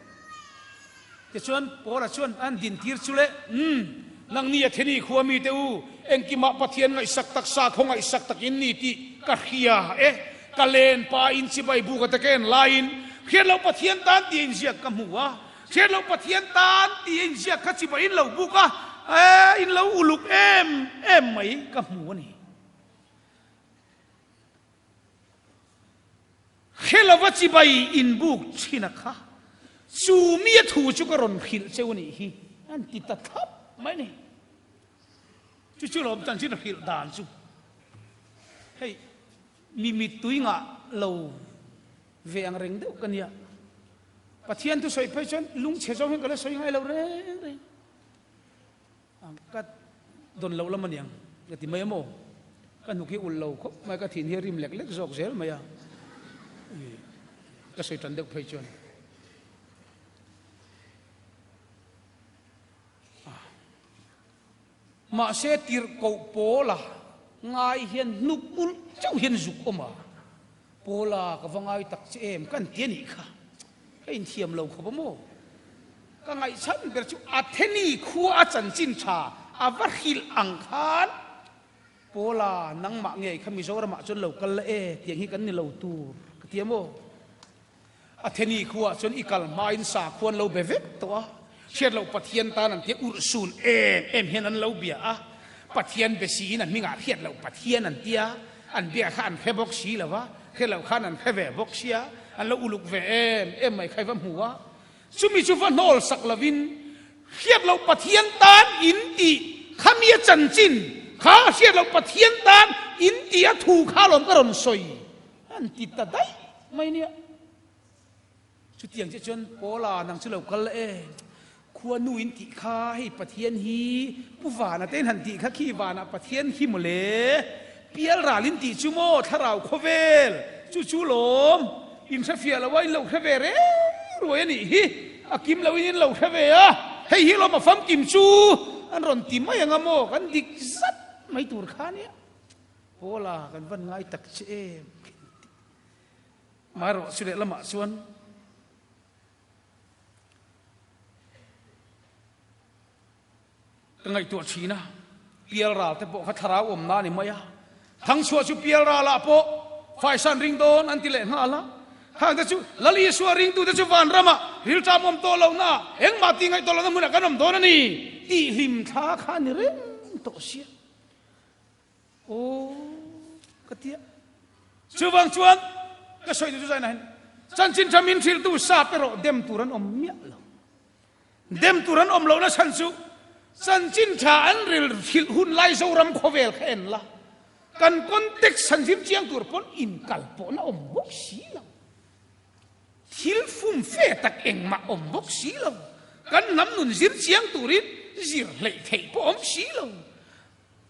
Tichuan Paula chuan an dintir chu le, Umm, nangni Atheni khua mite u, engkimah Pathian ngaihsak tak, sakhaw ngaihsak tak in ni tih ka hria e. Ka len pa in chibai buk a te ka en laiin, hriat loh Pathian tan tih a inziak ka hmu a, hriat loh Pathian tan tih a inziak kha chibai in lo buk a, e, in lo uluk em em mai ka hmu a ni. Hre lova chibai inbuk thin a kha, chu mi a thu chu ka rawn hrilh cheu a nih hi, an ti ta thlap mai a ni. Chu chu lawm chanchin a hrilh dan chu hei mi mittui ngah lo ve ang reng deuh ka nia. Pathian thusawi phei chuan lungchhe zawng hian ka la sawi ngai lo reng reng. Ka dawn loh lam aniang ka ti mai a maw? Ka hnuk hi ulh lo khawp mai, ka thin hi a rim lek lek zawk zel mai a, ka sawi tan deuh phei chuan. Mahse tirhkoh Paula ngai hian hnuk ulh chauh hian zuk awm a, Paula ka va ngai tak che em ka an ti a nih kha, ka inthiam lo khawp a maw? Ka ngaihchhan ber chu Atheni khua a chanchin tha a va hrilh ang khan Paula nangmah ngei kha Mizoramah chuan lo kal la e tiang hi kan ni lo tur ka ti a maw? Atheni khuaah chuan i kal hmain sakhua an lo be vek tawh a, hriat loh Pathian tan an tia urhsun em em hian an lo bia a, Pathian be siin a hmingah hriat loh Pathian an tia, an bia kha an hre bawk si lo va, hre loh khan an hre ve bawk sia, an lo uluk ve em em mai kha i va hmu a, chumi chu va hnawl sak lovin hriat loh Pathian tan in tih kha mi a chanchin kha hriat loh Pathian tan in tih a thu kha alawm ka rawn sawi. An ti ta daih mai nia. Chutiang chiah chuan Paula nang chu lo kal la e, khua nu in tih kha hei Pathian hi Pu Vana te in han tih kha khi vanah Pathian hi mawle, pial ral in tih chu maw thlarau khawvel chu chu lawm in hre fiah lo a in lo hre ve reng ruai a nih hi, a kim lo in in lo hre ve a, hei hi lawm a famkim chu an rawn ti mai ang a maw kan dik zat mai tur kha nia. Paula kan van ngai tak che em? Marawh chu lehlamah chuan ka ngaihtuah thin a, pialral te pawh kha thlarau awmna a ni mai a, thangchhuah chu pialralah pawh faisan ring dawn an ti leh nghal a, khang te chu Lal Isua ringtute chu vanramah rilṭam awm tawh lohna engmah tih ngaih tawh lohna hmunah kan awm dawn a ni tih hlimthla kha a ni reng tawh sia. Aw ka ti a. Chuvang chuan ka sawi duh chu zainah hian chanchin tha min hrilhtu sap erawh dem tur an awm miah lo. Dem tur an awm lohna chhan chu chanchin tha an ril hrilh hun lai Zoram khawvel kha en la, kan context han zir chiang tur pawn inkal pawhna awm bawk si lo. Thil fum fe tak engmah awm bawk si lo. Kan hnam nun zir chiang turin zir hleih theih pawh awm si lo.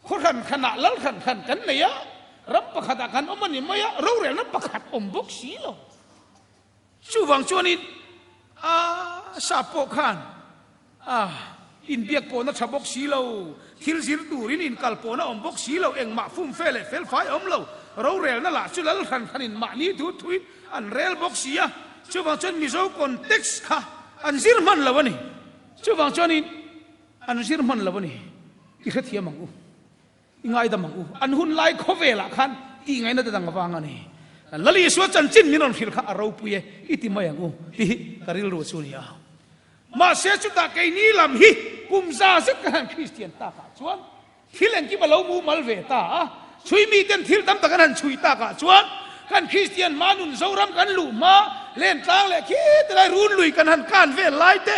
Khaw hran hranah lal hran hran kan nei a, ram pakhatah kan awm a ni mai a, rorelna pakhat awm bawk si lo. Chuvang chuanin a sap pawh khan a inbiak pawhna tha bawk si lo, thil zir turin inkal pawhna awm bawk si lo, engmah fumfe leh felfai awm lo, rorelna lah chu lal hran hranin mahni thu thuin an rel bawk si a, chuvang chuan Mizo context kha an zir hman lo a ni. Chuvang chuanin an zir hman lo a ni. I hrethiam ang u. I ngaidam ang u. An hun lai khawvelah khan tih ngaihna te dang avang a ni. Kan Lal Isua chanchin min rawn hrilh kha a ropui e, i ti mai ang u tih hi ka rilru chu a ni a. Mahse chutah keini lam hi kum za zet ka han Kristian takah chuan thil engkim a lo mumal ve ta a. Chhui miten thil tam tak an han chhui takah chuan kan Kristian hma nun Zoram kan luh hma lentlang leh khi te lai runlui kan han kan vel lai te,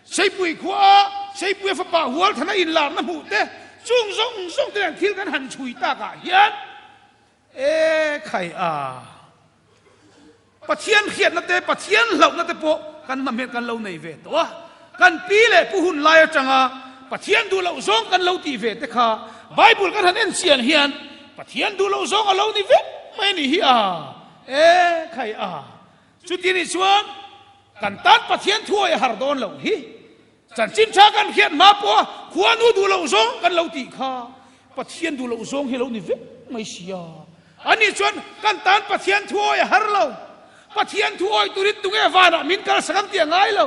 Seipui khua Seipuia fapa Hualthana inlarna hmuh te, chung zawng zawng te nen thil kan han chhui takah hian e khai a, Pathian hriatna te, Pathian hlauhna te pawh kan hnam hian kan lo nei ve tawh a. Kan pi leh pu hun lai atanga Pathian duh loh zawng kan lo tih ve te kha Bible kan han en chian hian Pathian duh loh zawng a lo ni vek mai a nih hi a, e khai a. Chuti nih chuan kan tan Pathian thuai a har dawn loh hi. Chanchin tha kan hriat hma pawha khuanu duh loh zawng kan lo tih kha Pathian duh loh zawng hi lo ni vek mai sia. Ani chuan kan tan Pathian thuawi a har lo. Pathian thuawi turin tunge vanah min kalsak ang tih a ngai lo.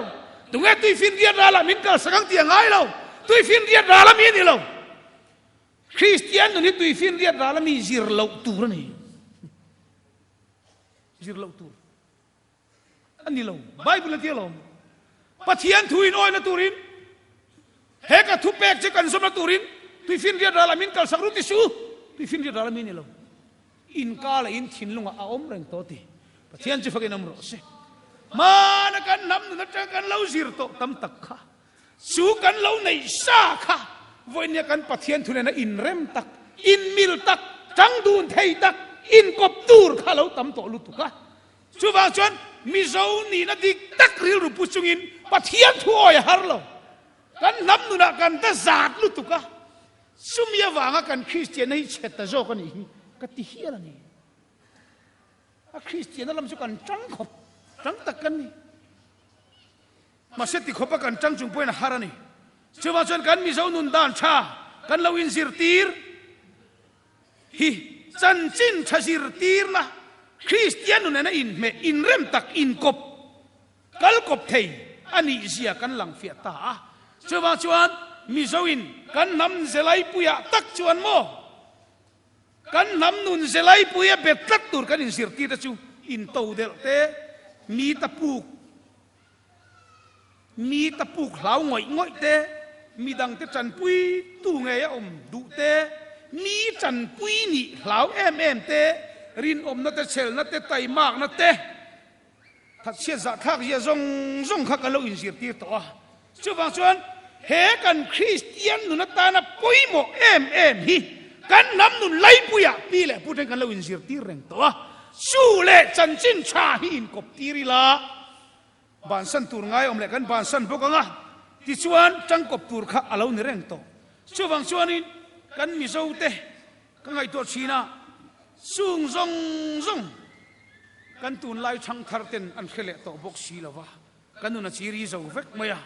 Tunge tuifinriat ralah min kalsak ang tih a ngai lo. Tuifinriat ral ami a ni lo. Kristian nun hi tuifinriat ral ami zir loh tur a ni. Zir loh tur a ni lo. Bible a ti alawm. Pathian thu in awina turin he ka thu pek che kan zawmna turin tuifinriat ral amin kalsak ru ti su. Tuifinriat ral ami ni lo. In ka leh in thinlungah a awm reng tawh ti. Pathian chu fakin awm rawh se. Hmana kan hnam nun atang kan lo zir tawh tam tak kha. Chu kan lo neih sa kha vawinia kan Pathian thu nena inrem tak, inmil tak, tang dun thei tak, inkawp tur kha lo tam tawh lutuk a. Chuvang chuan Mizo nihna dik tak rilru pu chungin Pathian thu awi a har lo. Kan hnam nunah kan ta zat lutuk a, chumi avanga kan Kristianna hi chhe ta zawk a nih hi ka ti hial a ni. A Kristianna lam chu kan tang khawp, tang tak kan ni. Mahse ti khawpa kan tang chung pawhin a har a ni. Chuvang chuan kan Mizo nun dan tha kan lo inzirtir hi chanchin tha zirtirna Kristian nun nena inhmeh, inrem tak, inkawp, kal kawp thei a nih zia kan lang fiah ta a. Chuvang chuan Mizo in kan hnam zelaipuiah tak chuan maw Kan hnam nun zelaipui a bet tlat tur kan inzirtir te chu intodelh te, mi ta puk, mi ta puk hlau ngawih ngawih te, midang te tanpui tu ngei a awm duh te, mi tanpui nih hlau em em te, rinawmna te, chhelna te, taimakna te, Thatchhiat zahthlak zia zawng zawng kha kan lo inzirtir tawh a. Chuvang chuan he kan Kristian nun atana pawimawh em em hi kan hnam nun laipuiah pi leh pu ten kan lo inzirtir reng tawh a. Chu leh chanchin tha hi inkawp tir ila bansan tur ngai awm leh kan bansan bawk ang a, tichuan tangkawp tur kha a lo ni reng tawh. Chuvang chuanin kan Mizote ka ngaihtuah thin a, chung zawng zawng, Kan tunlai thangthar ten an hre leh tawh bawk si lo va, kan nun a chiri zo vek mai a.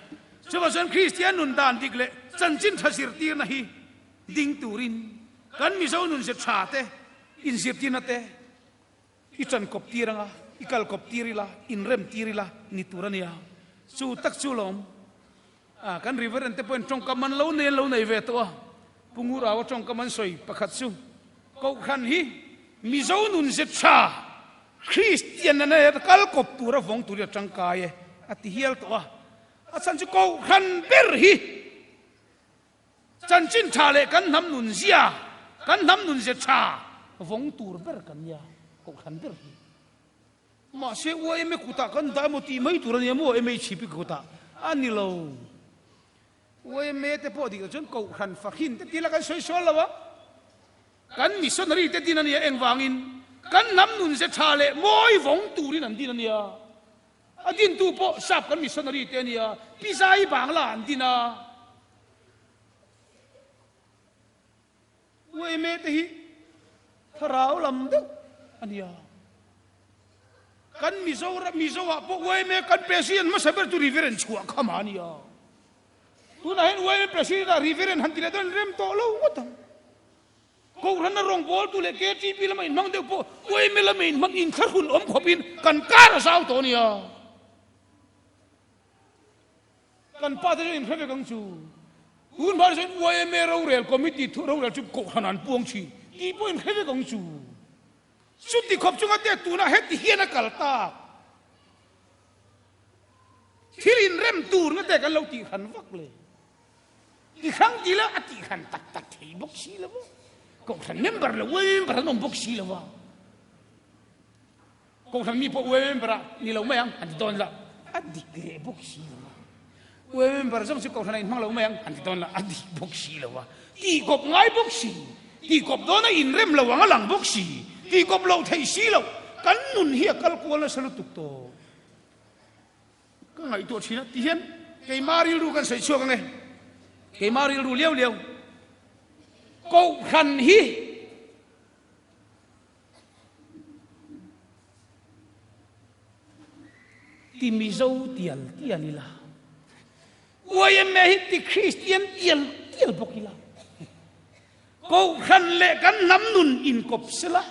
Chuvang chuan Kristian nun dan dik leh chanchin tha zirtirna hi ding turin kan Mizo nun ze tha te inzirtirna te i tan kawp tir anga, i kal kawp tir ila, inrem tir ila ni tur a nia. Chu tak chu lawm. A, kan Reverend te pawhin tawngkam an lo nei an lo nei ve tawh a, Pu Ngurawa tawngkam an sawi pakhat chu, Kohhran hi Mizo nun ze tha, Kristian nana kal kawp tura vawng turin a tangkai e, a ti hial tawh a. A chhan chu Kohhran ber hi chanchin tha leh kan hnam nun zia, kan hnam nun ze tha vawng tur ber kan nia, Kohhran ber hi. Mahse UAMA kutah kan dah emaw tih mai tur a nia maw MHP kutah a ni lo. Yma te pawh dik lo chuan Kohhran fahrin te tila kan sawi sual lo a, kan missionary te din a nia engvangin kan hnam nun ze tha leh mawi vawng turin an din a nia. A dintu pawh sap kan missionary te a nia, Pizai Bangla an din a. Yma te hi thlarau lam deuh a nia. Kan Mizoram Mizo ah pawh yma kan President hmasa ber chu Reverend chhuah kham a nia. Tunah hian yma President ah Reverend han ti leh dawn rem tawh lo ngawt ang. Kohhran a rawngbawltu leh KTP lama inhmang deuh pawh yma lama inhmang inthlahrun awm khawpin kan kar a zau tawh a nia. Kan pa te chuan inhre vek ang chu. Tun hma chuan yma rorel committee thu rorel chu kohhran an puang thin tih pawh inhre vek ang chu. Chuti khawp chunga te tunah heti hian a kal tak. Thil inrem turna te kan lo tihhran vak le. Ti hrang ti la a tihhran tak tak thei bawk si lo va. Kohhran member leh yma member an awm bawk si lo va. Kohhran mi pawh UA member ah ni lo mai ang an ti dawn la, a dik leh bawk si lo a. UA member zawng chu kohhran ah inhmang lo mai ang an ti dawn la, a dik bawk si lo a. Tihkawp ngai bawk si, tihkawp dawna inrem lo ang a lang bawk si, tihkawp loh theih si loh, kan nun hi a kal kual nasa lutuk tawh. Ka ngaihtuah thin a, tihian keima rilru kan sawi chhuak ang e, keima rilru liau liau kohhran hi, Ti Mizo tial tial ila, YMA hi ti Kristian tial tial bawk ila, Kohhran leh kan hnam nun inkawp sela,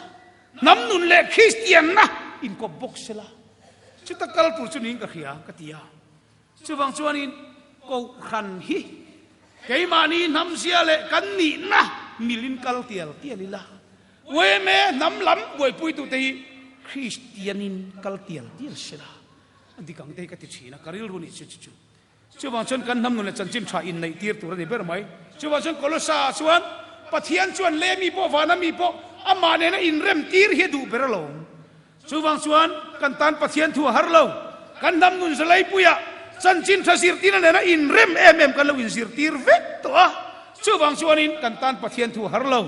hnam nun leh Kristianna inkawp bawk sela, chuta kal tur chu niin ka hria ka ti a. Chuvang chuanin Kohhran hi keimahni hnamzia leh kan nihna milin kal tial tial ila, yma hnam lam buaipuitute hi Kristianin kal tial tial sela, a dik ang te hi ka ti thin a, ka rilru nih chu chu chu. Chuvang chuan kan hnam nun leh chanchin tha inneih tir tur a ni ber mai. Chuvang chuan Kolosa ah chuan Pathian chuan leh mi pawh vana mi pawh amah nena inrem tir hi a duh ber alawm. Chuvang chuan kan tan Pathian thu a har lo. Kan hnam nun zaleipuiah chanchin tha zirtirna nena inrem em em kan lo inzirtir vek tawh a. Chuvang chuanin kan tan Pathian thu a har lo.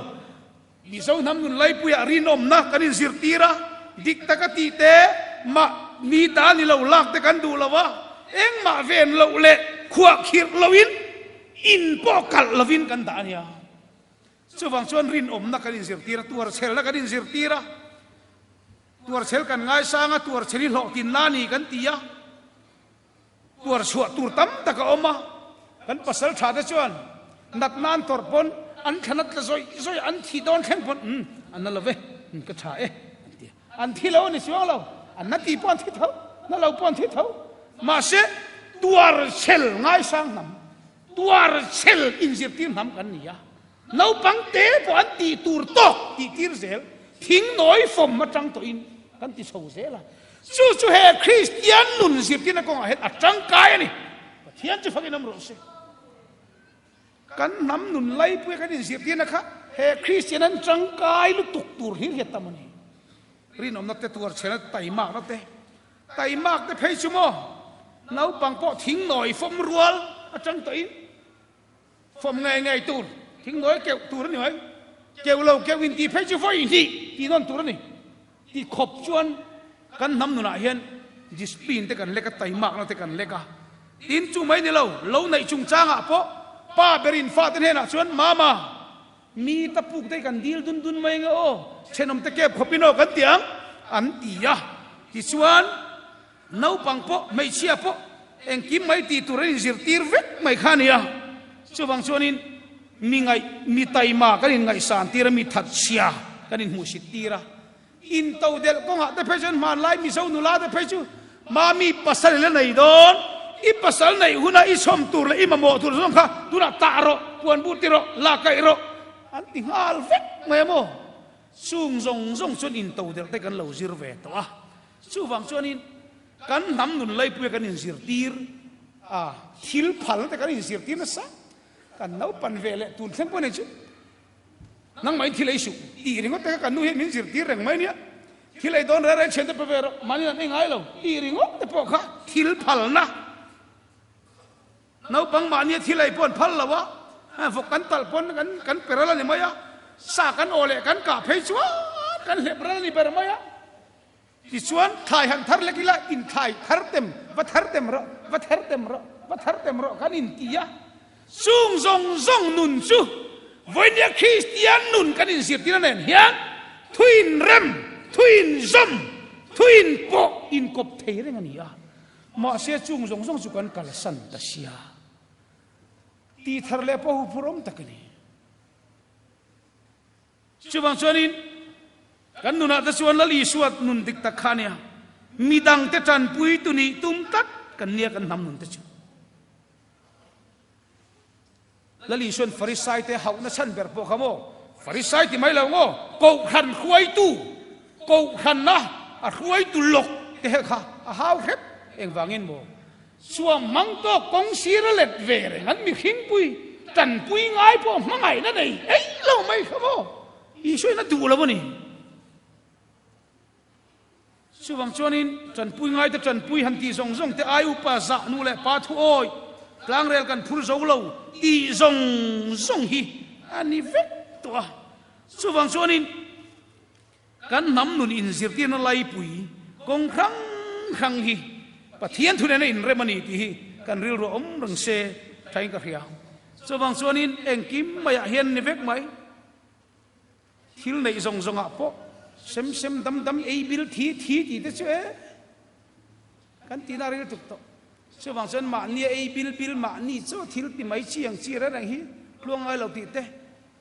Mizo hnam nun laipuiah rinawmna kan inzirtir a, dik taka tih te, mah ni ta ni lo lak te kan duh lo a, engmah ven loh leh khuah khirh loin in pawh kalh lovin kan dah a nia. Chuvang chuan rinawmna kan inzirtir a, tuarchhelna kan inzirtir a, tuarchhel kan ngaisang a, tuarchhel hi hlawhtlinna a ni kan ti a, tuarchhuah tur tam tak a awm a, kan pasal tha te chuan natna an tawrh pawn an thlan a tla zawih zawih a, an thih dawn thleng pawn umm an na lo ve, umm ka tha e an ti a, an thi lo a ni chuang lo, an na tih pawh an thi tho, na lo pawh an thi tho, mahse tuarchhel ngaisang hnam. Tuarchhel inzirtir hnam kan ni a, naupang te pawh an tih tur tawk tih tir zel, thing nawi fawm atang tawhin kan ti chho zel a, chu chu he Kristian nun zirtirna kawngah hian a tangkai a ni. Pathian chu fakin awm rawh se. Kan hnam nun laipuia kan inzirtirna kha he Kristian an tangkai lutuk tur hlir hi a tam a ni. Rinawmna te, tuarchhelna te, taimakna te, Taimak te phei chu maw naupang pawh thing nawi fawm rual atang tawhin fawm ngei ngei tur, thing nawi keuh tur a ni mai. Keuh lo keuh in tih phei chu vawi hnih tih nawn tur a ni. Ti khawp chuan kan hnam nunah hian discipline te kan lek a, taimakna te kan lek a. Tin chu mai ni lo, lo neih chungchangah pawh pa berin fate hnenah chuan mama, Mi ta puk te kan dil dun dun mai nge aw, thenawm te kep khawp in aw kan ti ang, an ti a. Tichuan, naupang pawh, hmeichhia pawh engkim mai tih tur an inzirtir vek mai kha a ni a. Chuvang chuanin mi ngaih, mi taima kan inngaihsan tir a, mi thatchhia kan inhmuhsit tir a. In to delh kawngah te phei chuan hmanlai Mizo nula te phei chu Mami pasal i la nei dawn, i pasal neih huna i chhawm tur leh i mamawh tur zawng kha tunah tah rawh, puan bu ti rawh, la kaih rawh an ti nghal vek mai a maw? Chung zawng zawng chuan in to delh te kan lo zir ve tawh a, chuvang chuanin kan hnam nun laipuia kan inzirtir a, thil phal te kan inzirtir nasa, kan naupan ve leh tun thleng pawh nei chu. Nangmahin thil ei suh tih ringawt te kha kan nu hian min zirtir reng mai nia. Thil ei dawn reng reng thian te pe ve rawh, mahni an ei ngai lo tih ringawt te pawh kha thil phalna. Naupang mahnia thil ei pawh an phal lo a, vawk kan talh pawn kan kan pe ral a ni mai a, sa kan aw leh kan kah phei chuan kan hlep ral a ni ber mai a. Tichuan thlai han thar lek ila inthlai thar tem va thar tem rawh, va thar tem rawh, va thar tem rawh kan inti a. Chung zawng zawng nun chu vawinia Kristian nun kan inzirtir a nen hian thuin rem, thuin zawm, thuin pawh inkawp thei reng a ni a. Mahse chung zawng zawng chu kan kalsan ta sia. Tih thar leh pawh huphurh awm tak a ni. Chuvang chuanin kan nunah te chuan Lal Isua nun dik tak kha a nia. Midangte tanpui tu nih tum tlat kan nia kan hnam nun te chu. Lal Isuan Farisai te hauhna chhan ber pawh kha maw? Farisai ti mai lo maw? Kohhran hruaitu, kohhranna a hruaitu lawk te he kha a hau hrep engvangin maw? Suam hmang tawk kawng sir a let ve reng an mihringpui tanpui ngai pawh hmangaihna nei eih lo mai kha maw? Isuain a duh lo a ni. Chuvang chuanin tanpui ngaite tanpui han tih zawng zawng te ai upa zah nu leh pa thu awi tlangrel kan phur zo lo tih zawng zawng hi a ni vek tawh a. Chuvang chuanin kan hnam nun inzirtirna laipui kawng hrang hrang hi Pathian thu nena inrem a ni tih hi kan rilru a awm reng se thain ka hria. Chuvang chuanin engkim maiah hian ni vek mai. Thil neih zawng zawngah pawh sem sem dam dam ei bil thi thi tih te chu e kan tihna ril tuk tawh. Chuvang chuan mahnia ei bil bil mahni chu thil ti mai chi ang chi reng reng hi tluang ngai lo tih te,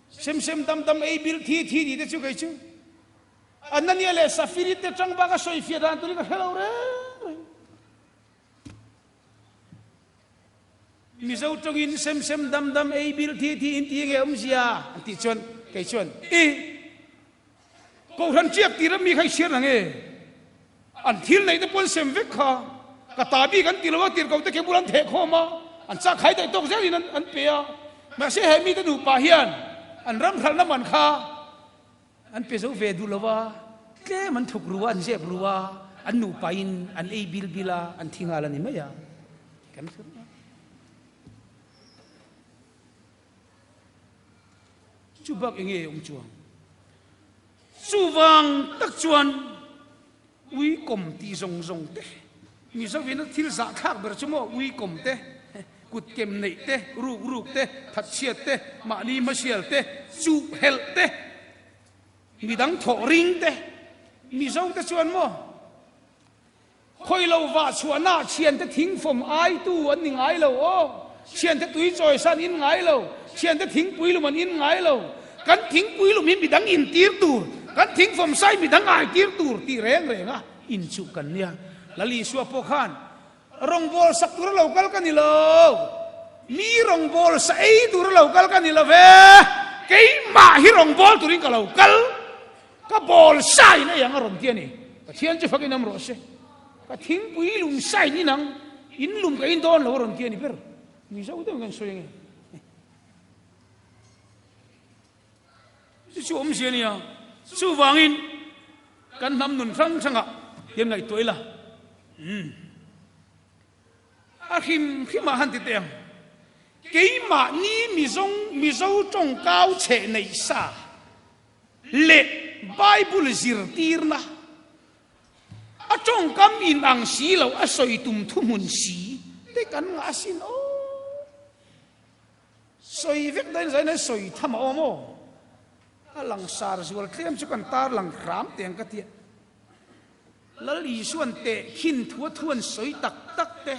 sem sem dam dam ei bil thi thi tih te chu kei chu Anania leh Safiri te tang bak a sawifiah dan turin ka hre lo reng reng. Mizo tawngin sem sem dam dam ei bil thi thi in ti nge awmzia an tih chuan kei chuan i Kohhran chiak tir a mi kha i chhiar na nge? An thil neih te pawn sem vek kha ka ta bik an ti lo a tirhkoh te ke bul an theh khawm a an chak khai daih tawk zelin an pe a mahse he mite nupa hian an ram hralhna man kha An pe zo ve duh lo a, tlem an thuk ru a, an zep ru a, an nupain an ei bil bil a, an thi nghal a ni mai a. Kan hre reng a. Chu bak enge awm chuang? Chuvang tak chuan Uikawm tih zawng zawng te, Mizoin a thil zahthlak ber chu maw uikawm te, kut kem neih te, ruk ruk te, thatchhiat te, mahni hmasial te, chuh helh te, midang thawh ring te, Mizo te chuan maw khawi lo vah chhuahna thiante thingfawm aitu an ni ngai lo aw, thiante tui chawisa an in ngai lo, thiante thingpui lum an in ngai lo. Kan thingpui lum hi midang intir tur, kan thingfawm sai midang aitir tur tih reng reng a inchuh kan nia. Lal Isua pawh khan rawngbâwl sak tura lo kal ka ni lo, mi rawngbâwl sa ei tura lo kal ka ni lo ve, keimah hi rawngbâwl turin ka lo kal, ka bâwl sain ei ang a rawn ti a ni. Pathian chu fakin awm rawh se. Ka thingpui lum sain in ang, in lum ka in dawn lo a rawn ti a ni ber. Mizo deuhin kan sawi ange. Chu chu awmzia a nia. Chuvangin kan hnam nun hrang hrangah hian ngaihtuah ila. Umm. A hrim hrimah han ti teh ang. Keimahni Mizawng Mizo tawngkau chheh neih sa leh Bible zirtirna a tawngkam inang si lo a sawi tum thuhmun si te kan ngah asin aw. Sawi vek dahin zain an sawi tham a awm aw. A langsar zual tlem chu kan tar lang hram teh ang ka tia. Lal Isuan teh khin thu a thu an sawi tak tak te.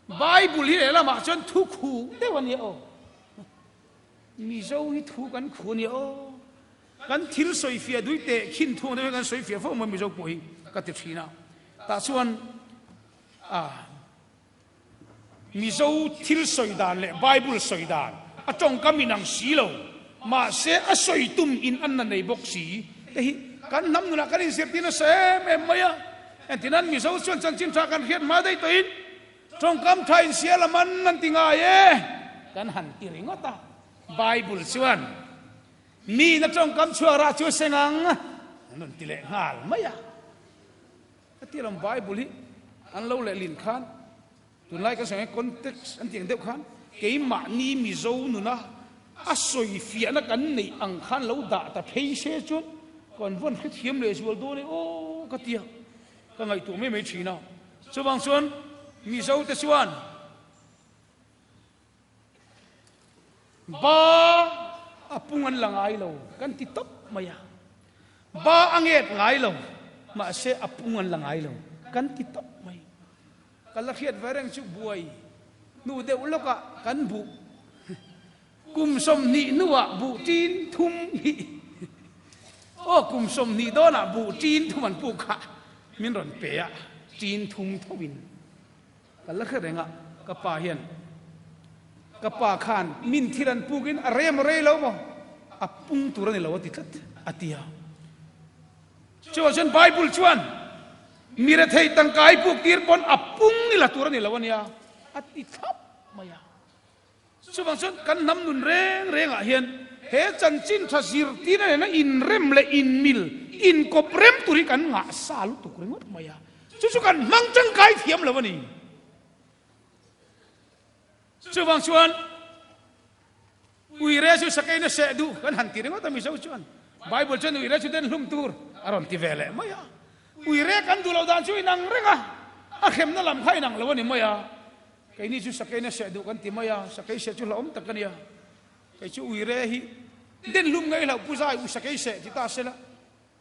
Bible hi lehlamah chuan thu khu deuh a nia aw. Mizo hi thu kan khu a nia aw. Kan thil sawi fiah dui teh khin thu ang deuh hi kan sawi fiah fo mai Mizo pawh hi ka ti thin a. Tah chuan a. Mizo thil sawi dan leh Bible sawi dan a tawngkam inang si lo, mahse a sawi tum in an na nei bawk si te hi kan hnam nunah kan inzirtir nasa em em mai a. Engtinan Mizo chuan chanchin tha kan hriat hma daih tawhin tawngkam tha insial a man an ti ngai e kan han ti ringawt a. Bible chuan mi in a tawngkam chhuak rah chu a seng ang an rawn ti leh nghal mai a. Hetiang Bible hi an lo lehlin khan. Tunlai kan sawi ang context an tih ang deuh khan keimahni Mizo nuna a sawi fiahna kan neih ang khan lo dah ta phei se chuan kan vawn hrethiam leh zual dawn e aw ka tia ka ngaihtuah mai mai thin a. Chuvang chuan Mizo te chuan Ba a pung an la ngai lo kan ti tawp mai a, ba a nget ngai lo mahse a pung an la ngai lo kan ti tawp mai. Ka la hriat ve reng chu buai hnu deuh lawkah kan buh kum 20 hnuah buh ṭin thum hnih aw kum 20 dawnah buh ṭin thum an puk kha min rawn pe a, ṭin thum tho in. Ka la hre reng a, ka pa hian ka pa khan min thil an pukin a rem rei lo maw? A pung tur a ni lo a ti tlat a ti a. Chuvang chuan Bible chuan mi rethei tangka i puk tir pawn a pung i la tur a ni lo a nia a ti thlap mai a. Chuvang chuan kan hnam nun reng rengah hian he chanchin tha zirtirna nena inrem leh inmil, inkawp rem tur hi kan ngah sa lutuk ringawt mai a, chu chu kan hmang tangkai thiam lo a ni. Chuvang chuan Uire chu sakeina seh duh kan han ti ringawt a Mizo chuan Bible chuan uire chu den hlum tur a rawn ti ve leh mai a. Uire kan duh loh dan chu inang reng a, a hremna lam kha inang lo a ni mai a. Keini chu sakeina seh duh kan ti mai a, sakei seh chu hlauhawm tak a nia. Kei chu uire hi den hlum ngei hlauh pu zai u sakei seh ti ta sela,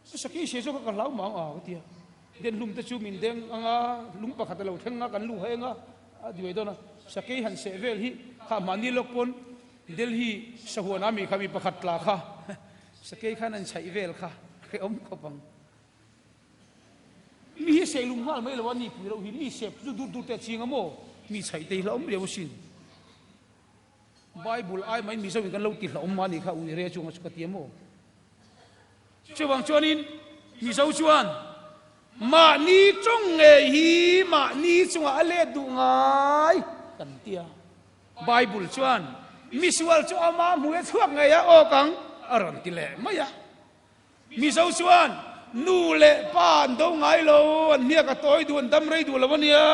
sakei seh zawk kha ka hlau mang a ka ti a. Den hlum te chu min deng ang a, lung pakhat a lo thleng a, kan lu heng a, a duai dawn a. Sakei han seh vel hi kha mahni lawk pawn Delhi sahuan a mi kha mi pakhat tla kha sakei khan an chhaih vel kha hrehawm khawp ang. Mi hi seilum nghal mai lo a ni pui loh hi mi sep chu dur dur te a ching a maw? Mi chhaih te hi hlauhawm riau asin. Bible ai mai Mizo in kan lo ti hlauhawm mah ni kha ui re chunga chu ka ti a maw? Chuvang chuanin Mizo chuan mahni tawng ngei hi mahni chungah a let duh ngai kan ti a. Bible chuan misual chu ama hmui a chhuak ngei a awk ang a rawn ti leh mai a. Mizo chuan nu leh pa an do ngai lo, an hniak a tawi duh, an dam rei duh lo a nia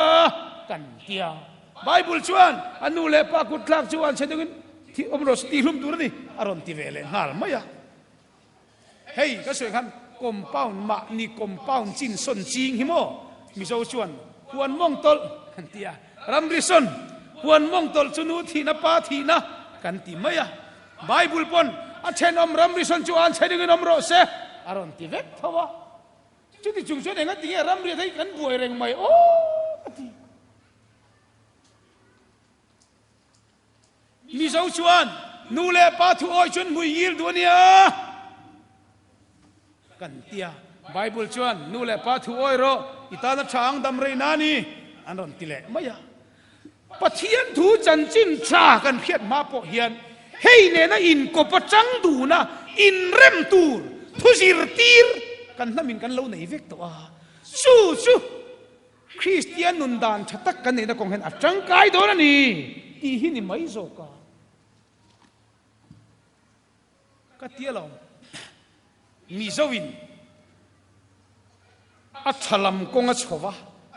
kan ti a. Bible chuan a nu leh pa kut thlak chu an chhe deuhin thih awm rawh se tih hlum tur a ni a rawn ti ve leh nghal mai a. Hei ka sawi khan compound mahni compound chin sawn ching hi maw Mizo chuan huan mawng tawlh kan ti a, ramri sawn huan mawng tawlh chu nu thihna pa thihna kan ti mai a. Bible pawn a thenawm ramri sawn chu an chhe dingin awm rawh se a rawn ti vek tho a. Chuti chung chuan enga tinge ramri te hi kan buai reng mai aw ka ti. Mizo chuan nu leh pa thu awi chuan hmui ngil duh a nia kan ti a. Bible chuan nu leh pa thu awi rawh i tana tha ang dam rei na ni an rawn ti leh mai a. Pathian thu chanchin tha kan hriat hma pawh hian hei nena inkawp atang duna inrem tur thu zirtir kan hnamin kan lo nei vek tawh a, chu chu Kristian nun dan tha tak kan neihna kawng hian a tangkai dawn a ni tih hi ni mai zawk a. Ka ti alawm. Mizoin a tha lam kawng a chho va,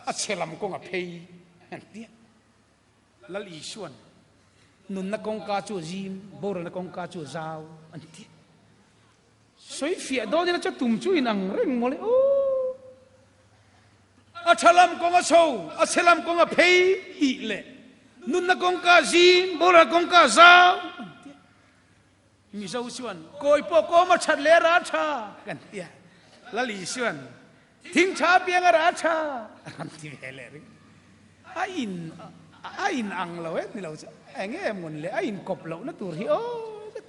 a chhe lam kawng a phei an ti a. Lal Isuan nunna kawngka chu a zim, boralna kawngka chu a zau an ti a. Sawi fiah dawn ila chu tum chu inang reng mawle aw. A tha lam kawng a chho, a chhe lam kawng a phei tih leh nunna kawngka a zim, boralna kawngka a zau an ti a. Mizo chuan kawi pawh kawm a that leh a ra tha kan ti a, Lali chuan thing tha apiang a ra tha a rawn ti ve leh ring. A in a in ang lo em ni lo chu eng nge mawn le a inkawp lohna tur hi aw zet.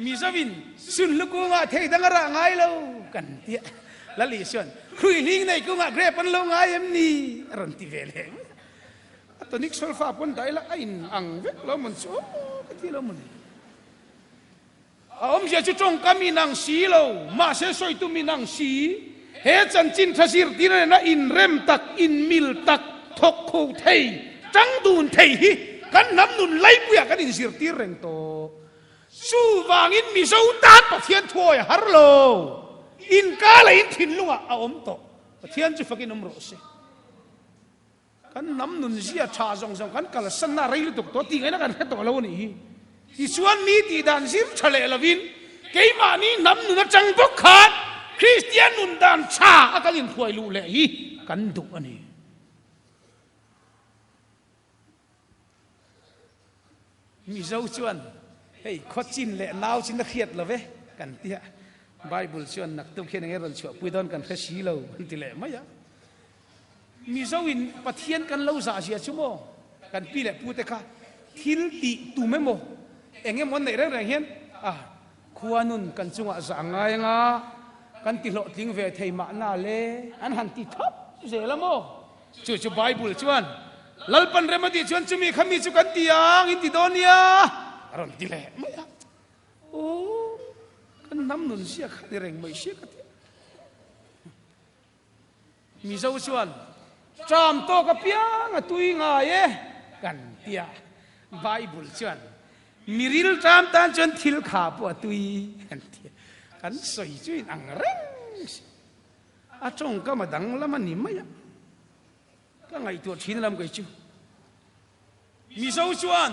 Mizoin sunhlu kungah thei dang a rah ngai lo kan ti a, Lali chuan hruihling nei kungah grape an lo ngai em ni a rawn ti ve leh mai a. A tonic solfa pawn dah ila a in ang vek lo mawn chu aw ka ti lo mawn. A awmzia chu tawngkam in ang si lo, mahse sawitum in ang si. He chanchin tha zirtirna nena inrem tak, inmil tak, thawk kho thei, tang dun thei hi kan hnam nun laipuiah kan inzirtir reng tawh. Chuvangin Mizo tan Pathian thuawi a har lo. Inka leh in thinlungah a awm tawh. Pathian chu fakin awm rawh se. Kan hnam nun zia tha zawng zawng kan kalsanna a rei lutuk tawh tih ngaihna kan hre tawh lo a nih hi. Tichuan mi tih dan zir tha leh lovin keimahni hnam nun atang bawk khan Kristian nun dan tha a kan inhruai luh leh hi kan duh a ni. Mizo chuan hei khawchin leh nau chin a hriat lo ve kan ti a, Bible chuan naktuk hian enge rawn chhuahpui dawn kan hre si lo an ti leh mai a. Mizo in Pathian kan lo zah zia chu maw kan pi leh pu te kha thil tih tum emaw eng emaw an neih reng reng hian a khua nun kan chungah zah ngai anga kan ti hlawhtling ve thei mahna le an han ti thap zel a maw? Chu chu Bible chuan Lalpan rem a tih chuan chumi kha mi chu kan ti ang in ti dawn nia a rawn ti leh mai a. Aw kan hnam nun zia kha ni reng mai sia ka ti a. Mizo chuan ṭam tawk apiang a tui ngai e kan ti a, Bible chuan mi ril ṭam tan chuan thil kha pawh a tui kan ti a, kan sawi chu in ang reng si. A ṭawngkam a danglam a ni mai a, ka ngaihtuah ṭhin lam kei chu. Mizo chuan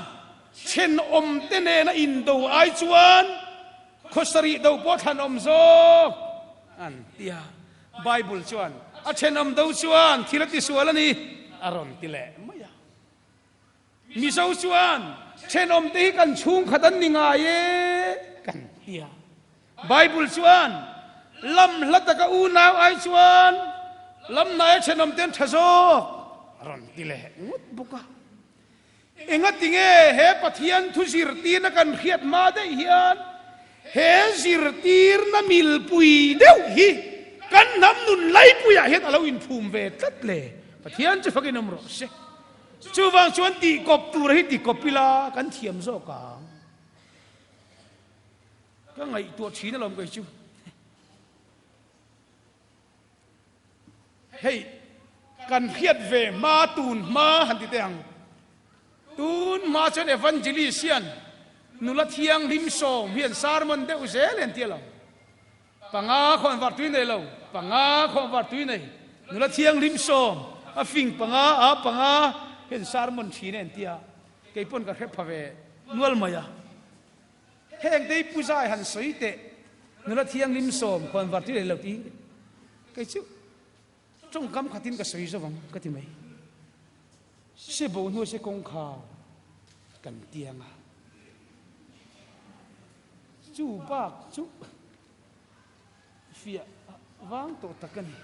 thenawm te nena indo ai chuan khawsarih do pawh thlanawm zawk an ti a. Bible chuan a thenawm do chuan thil a tisual a ni a rawn ti leh mai a. Mizo chuan thenawm te hi kan chhungkhat an ni ngai e kan ti a. Bible chuan lam hla taka unau ai chuan lam hnaia thenawm te an tha zawk a rawn ti leh ngawt bawk a. Engatinge he Pathian thu zirtirna kan hriat hma daih hian he zirtirna milpui deuh hi kan hnam nun laipuiah hian a lo inphum ve tlat le? Pathian chu fakin awm rawh se. Chuvang chuan tihkawp tura hi tikawp ila kan thiam zawk ang. Ka ngaihtuah thin alawm kei chu. Hei kan hriat ve hma tun hma han ti teh ang. Tun hma chuan Evangelist hian nula thianghlim sawm hian sermon deuh zel en ti alawm. Panga khawn var tui nei lo, panga khawn var tui nei nula thianghlim sawm a fing panga a panga hian sermon thin en tia kei pawn ka hre pha ve nual mai a. Heng te hi Pu Zai han sawi teh, nula thianghlim sawm khuan var tui leh lo tih kei chu tawngkam khatin ka sawi zo ang ka ti mai. Se bo hnu se kawngkhar kan tiang a, chu bak chu fiah vang tawh tak a ni.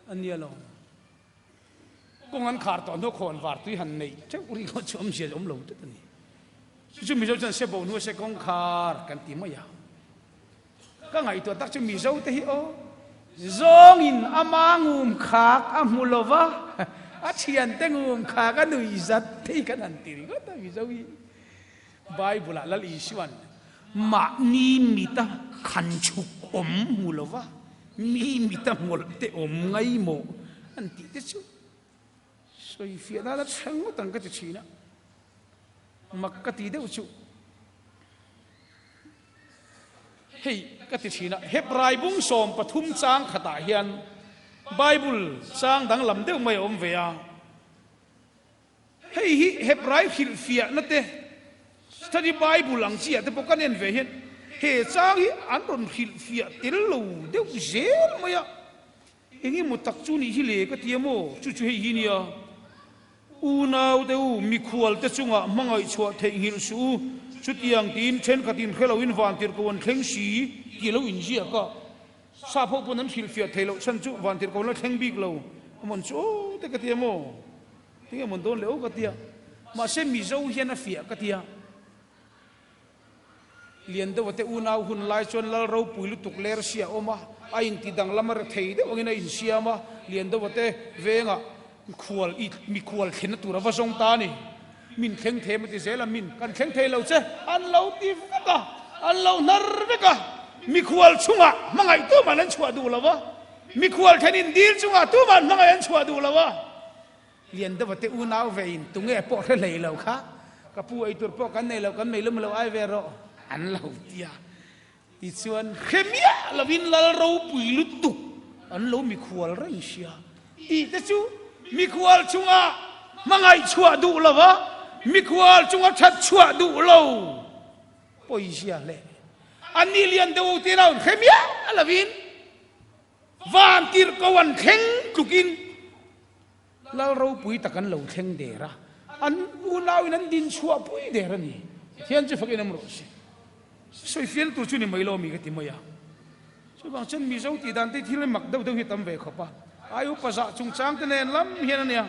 A nia lo. Kawng an khar tawh hnu khawn var tui han neih teuh ri khaw chu awmzia awm lo tlat a ni. Chu chu Mizo chuan Sebo hnu se kawng khar kan ti mai a. Ka ngaihtuah tak chu Mizo te hi aw zawngin ama ngum khak a hmu lo va, a thiante ngum khak a nui zat thei kan han ti ringawt a Mizo hi. Bible ah Lal Isua'n mahni mita khan chhuk awm hmu lo va, mi mita hmawlh te awm ngaimawh an tih te chu sawi fiah nana tha ngawt ang ka ti thin a, mak ka ti deuh chu. Hei ka ti thin a, Hebrai bung 13 chang khatah hian Bible chang danglam deuh mai a awm ve a. Hei hi Hebrai hrilhfiahna te, Study Bible ang chiah te pawh kan en ve hian he chang hi an rawn hrilhfiah tel lo deuh zel mai a. Eng emaw tak chu nih hi le ka ti a maw? Chu chu hei hi nia. Unau te u, mikhual te chungah hmangaih chhuah theihnghilh suh u, chutiang tiin thenkhatin hre loin vantirhkoh an thleng si tih lo inziak a. Sap ho pawn an hrilhfiah theih loh chhan chu vantirhkoh an la thleng bik lo a mawn chu aw te ka ti a maw? Tinge mawn dawn leh aw ka tia. Mahse Mizo hian a fiah ka tia. Lian deuha te unau hun lai chuan lal ropui lutuk ler sia a awm a, a inti danglam a re thei deuh angin a insiam a, Lian deuha te vengah khual i mikhual thlenna tur a va zawng ta a ni. Min thleng thei emaw ti zel a, min kan thleng thei lo che an lo ti vek a, an lo hnar vek a, mikhual chungah hmangaih tuman an chhuah duh lo va, mikhual thenin dil chungah tuman hmangaih an chhuah duh lo va. Lian deuha te unau ve in tunge pawh hre hlei lo kha, ka pu ei tur pawh kan nei lo, kan mei lum lo ai ve rawh an lo ti a. Tichuan hre miah lovin lal ropui lutuk An lo mikhual reng sia tih te chu mikhual chunga hmangaih chhuah duh lo va, mikhual chunga that chhuah duh lo pawizia leh an ni lian deuh te nau hre miah lovin van tirhko an thleng tlukin Lal ropui tak an lo thleng der a, an unauin an din chhuah pui der a ni. Pathian chu fakin awm rawh se. Sawi fial tur chu ni mai lo mi ka ti mai a. Chuvang chuan Mizo tih dan te thil mak deuh deuh hi a tam ve khawp a. Ai upa zah chungchang te nen lam hian a nia.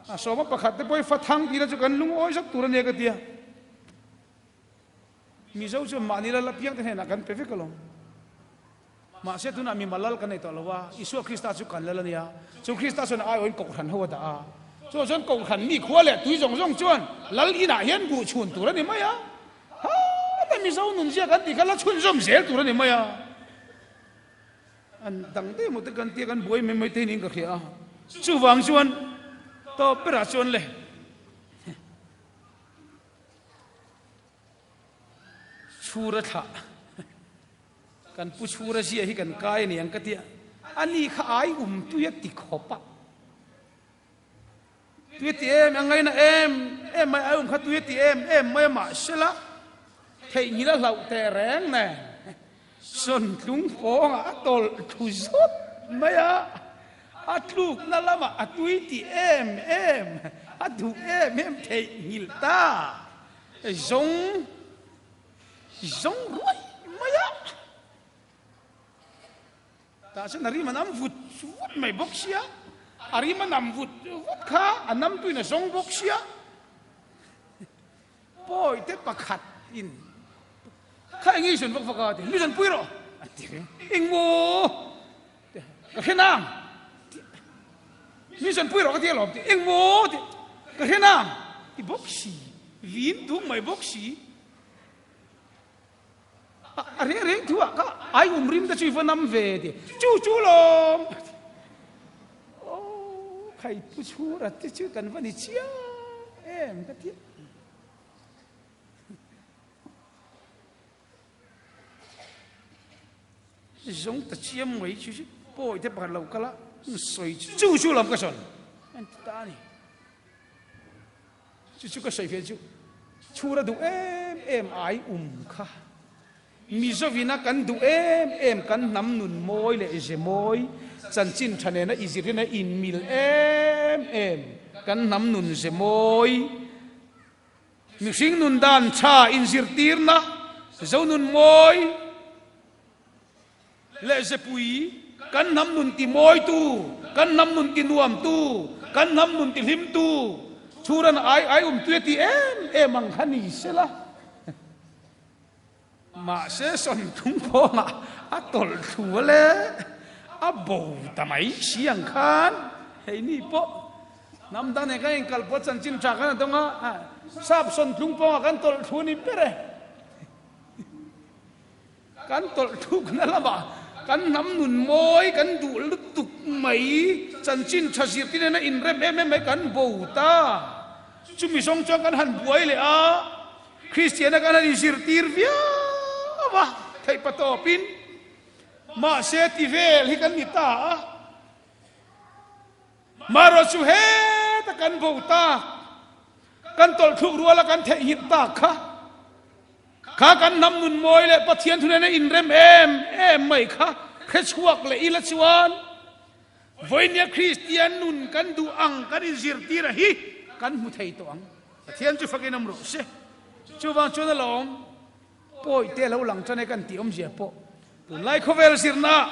A sawma pakhat te pawh hi fa thang tihna chu kan lungawi zak tur a nia ka ti a. Mizo chuan mahni lal apiang te hnenah kan pe vek alawm. Mahse tunah mimal lal kan nei tawh lo a, Isua Krista chu kan lal a nia. Chu Krista chuan a aiawhin Kohhran ho a dah a. Chuvang chuan Kohhran mi khua leh tui zawng zawng chuan lal inah hian buh chhun tur a ni mai a. Hata Mizo nunzia kan tih kha la chhunzawm zel tur a ni mai a. An dang daih maw te kan tia kan buai mai mai te niin ka hria a. Chuvang chuan tawp berah chuan le. Chhura thlah kan pu chhura zia hi kan kai a ni ang ka tia a ni kha ai um tui a ti khawp a tui a ti em a ngaina em em mai ai um kha tui a ti em em mai a mahsela theihnghilh a hlauh teh reng nen Sawntlung pawngah a tawlh thu zawt mai a, a tlukna lamah a tui ti em em, a duh em em theihnghilh ta zawng zawng ruai mai a. Tah chuan a rim a nam vut vut mai bawk sia, a rim a nam vut vut kha a nam tuin a zawng bawk sia. Pawi te pakhat in kha eng nge i sawn vak vak a ti, mi zawn pui rawh a ti reng, eng maw ka hre nang mi zawn pui rawh ka ti alawm ti, eng maw ti ka hre nang ti bawk si, vin tum mai bawk si, a reng reng thu ah ka ai um rim te chu i va nam ve ti, chu chu lawm aw khai pu chhura te chu kan va ni chiang em ka ti. Zawng ta chiam mai chu chu pawi te pakhat lo kal a sawi chu chu chu lam ka sawn an ti ta a ni. Chu chu ka sawi ve chu chhur a duh em em ai um kha. Mizovina kan duh em em kan hnam nun mawi leh ze mawi chanchin tha nena i zirhin a inmil em em kan hnam nun ze mawi mihring nun dan tha inzirtirna zo nun mawi leh zepui kan hnam nun ti mawitu kan hnam nun ti nuamtu kan hnam nun ti hlimtu chhuran ai ai umtui a ti em em ang kha ni sela. Mahse sawnthung pawngah a tawlh thlu a le, a bo ta mai si ang khan hei ni pawh hnam dang nen kan inkal pawh chanchin tha khan a dawng a, sap sawntlung pawngah kan tawlh thlu a ni ber e. Kan tawlh thlukna lamah kan hnam nun mawi kan duh lutuk mai, chanchin tha zirtir nena inrem em em mai kan bo ta. Chumi zawng chuan kan han buai leh a. Kristiana kan han inzirtir viau a, theih pa tawpin mahse ti vel hi kan ni ta a, marawh chu heta kan bo tak, kan tawlhthluk ruala kan theihnghilh tak kha, kha kan hnam nun mawi leh Pathian thu nena inrem em em mai kha hrechhuak leh ila chuan vawinia Kristian nun kan duh ang kan inzirtir a hi kan hmu thei tawh ang. Pathian chu fakin awm rawh se. Chuvang chuan alawm pawi te lo lang tan e kan tih awmzia pawh tunlai khawvel zirna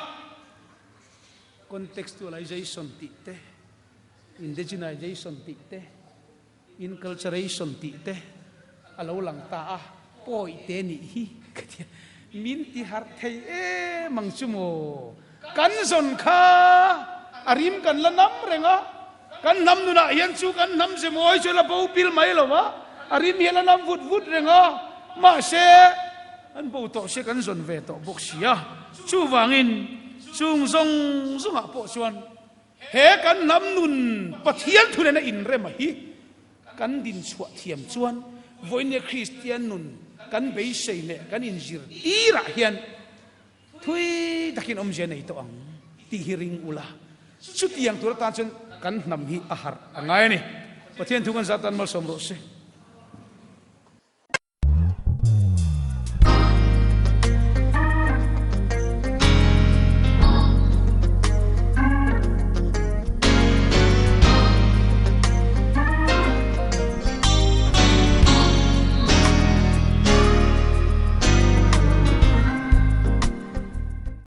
contextualization tih te, indigenization tih te, inculturation tih te a lo lang ta a, pawi te nih hi ka ti a, min ti harh thei em ang chu maw? Kan zawn kha a rim kan la nam reng a, kan hnam nunah hian chu kan hnam ze mawi chu la bo pil mai lo va, a rim hi a la nam vut vut reng a, mahse an bo tawh sia kan zawn ve tawh bawk si a. Chuvangin chung zawng zawngah pawh chuan he kan hnam nun Pathian thu nena inrema hi kan dinchhuah thiam chuan vawinia Kristian nun kan beisei leh kan inzirtirah hian Thui takin awmzia nei tawh ang. tih hi ring ula. Chutiang tur atan chuan kan hnam hi a harh a ngai a ni. Pathian thu kan zah tan malsawm rawh se.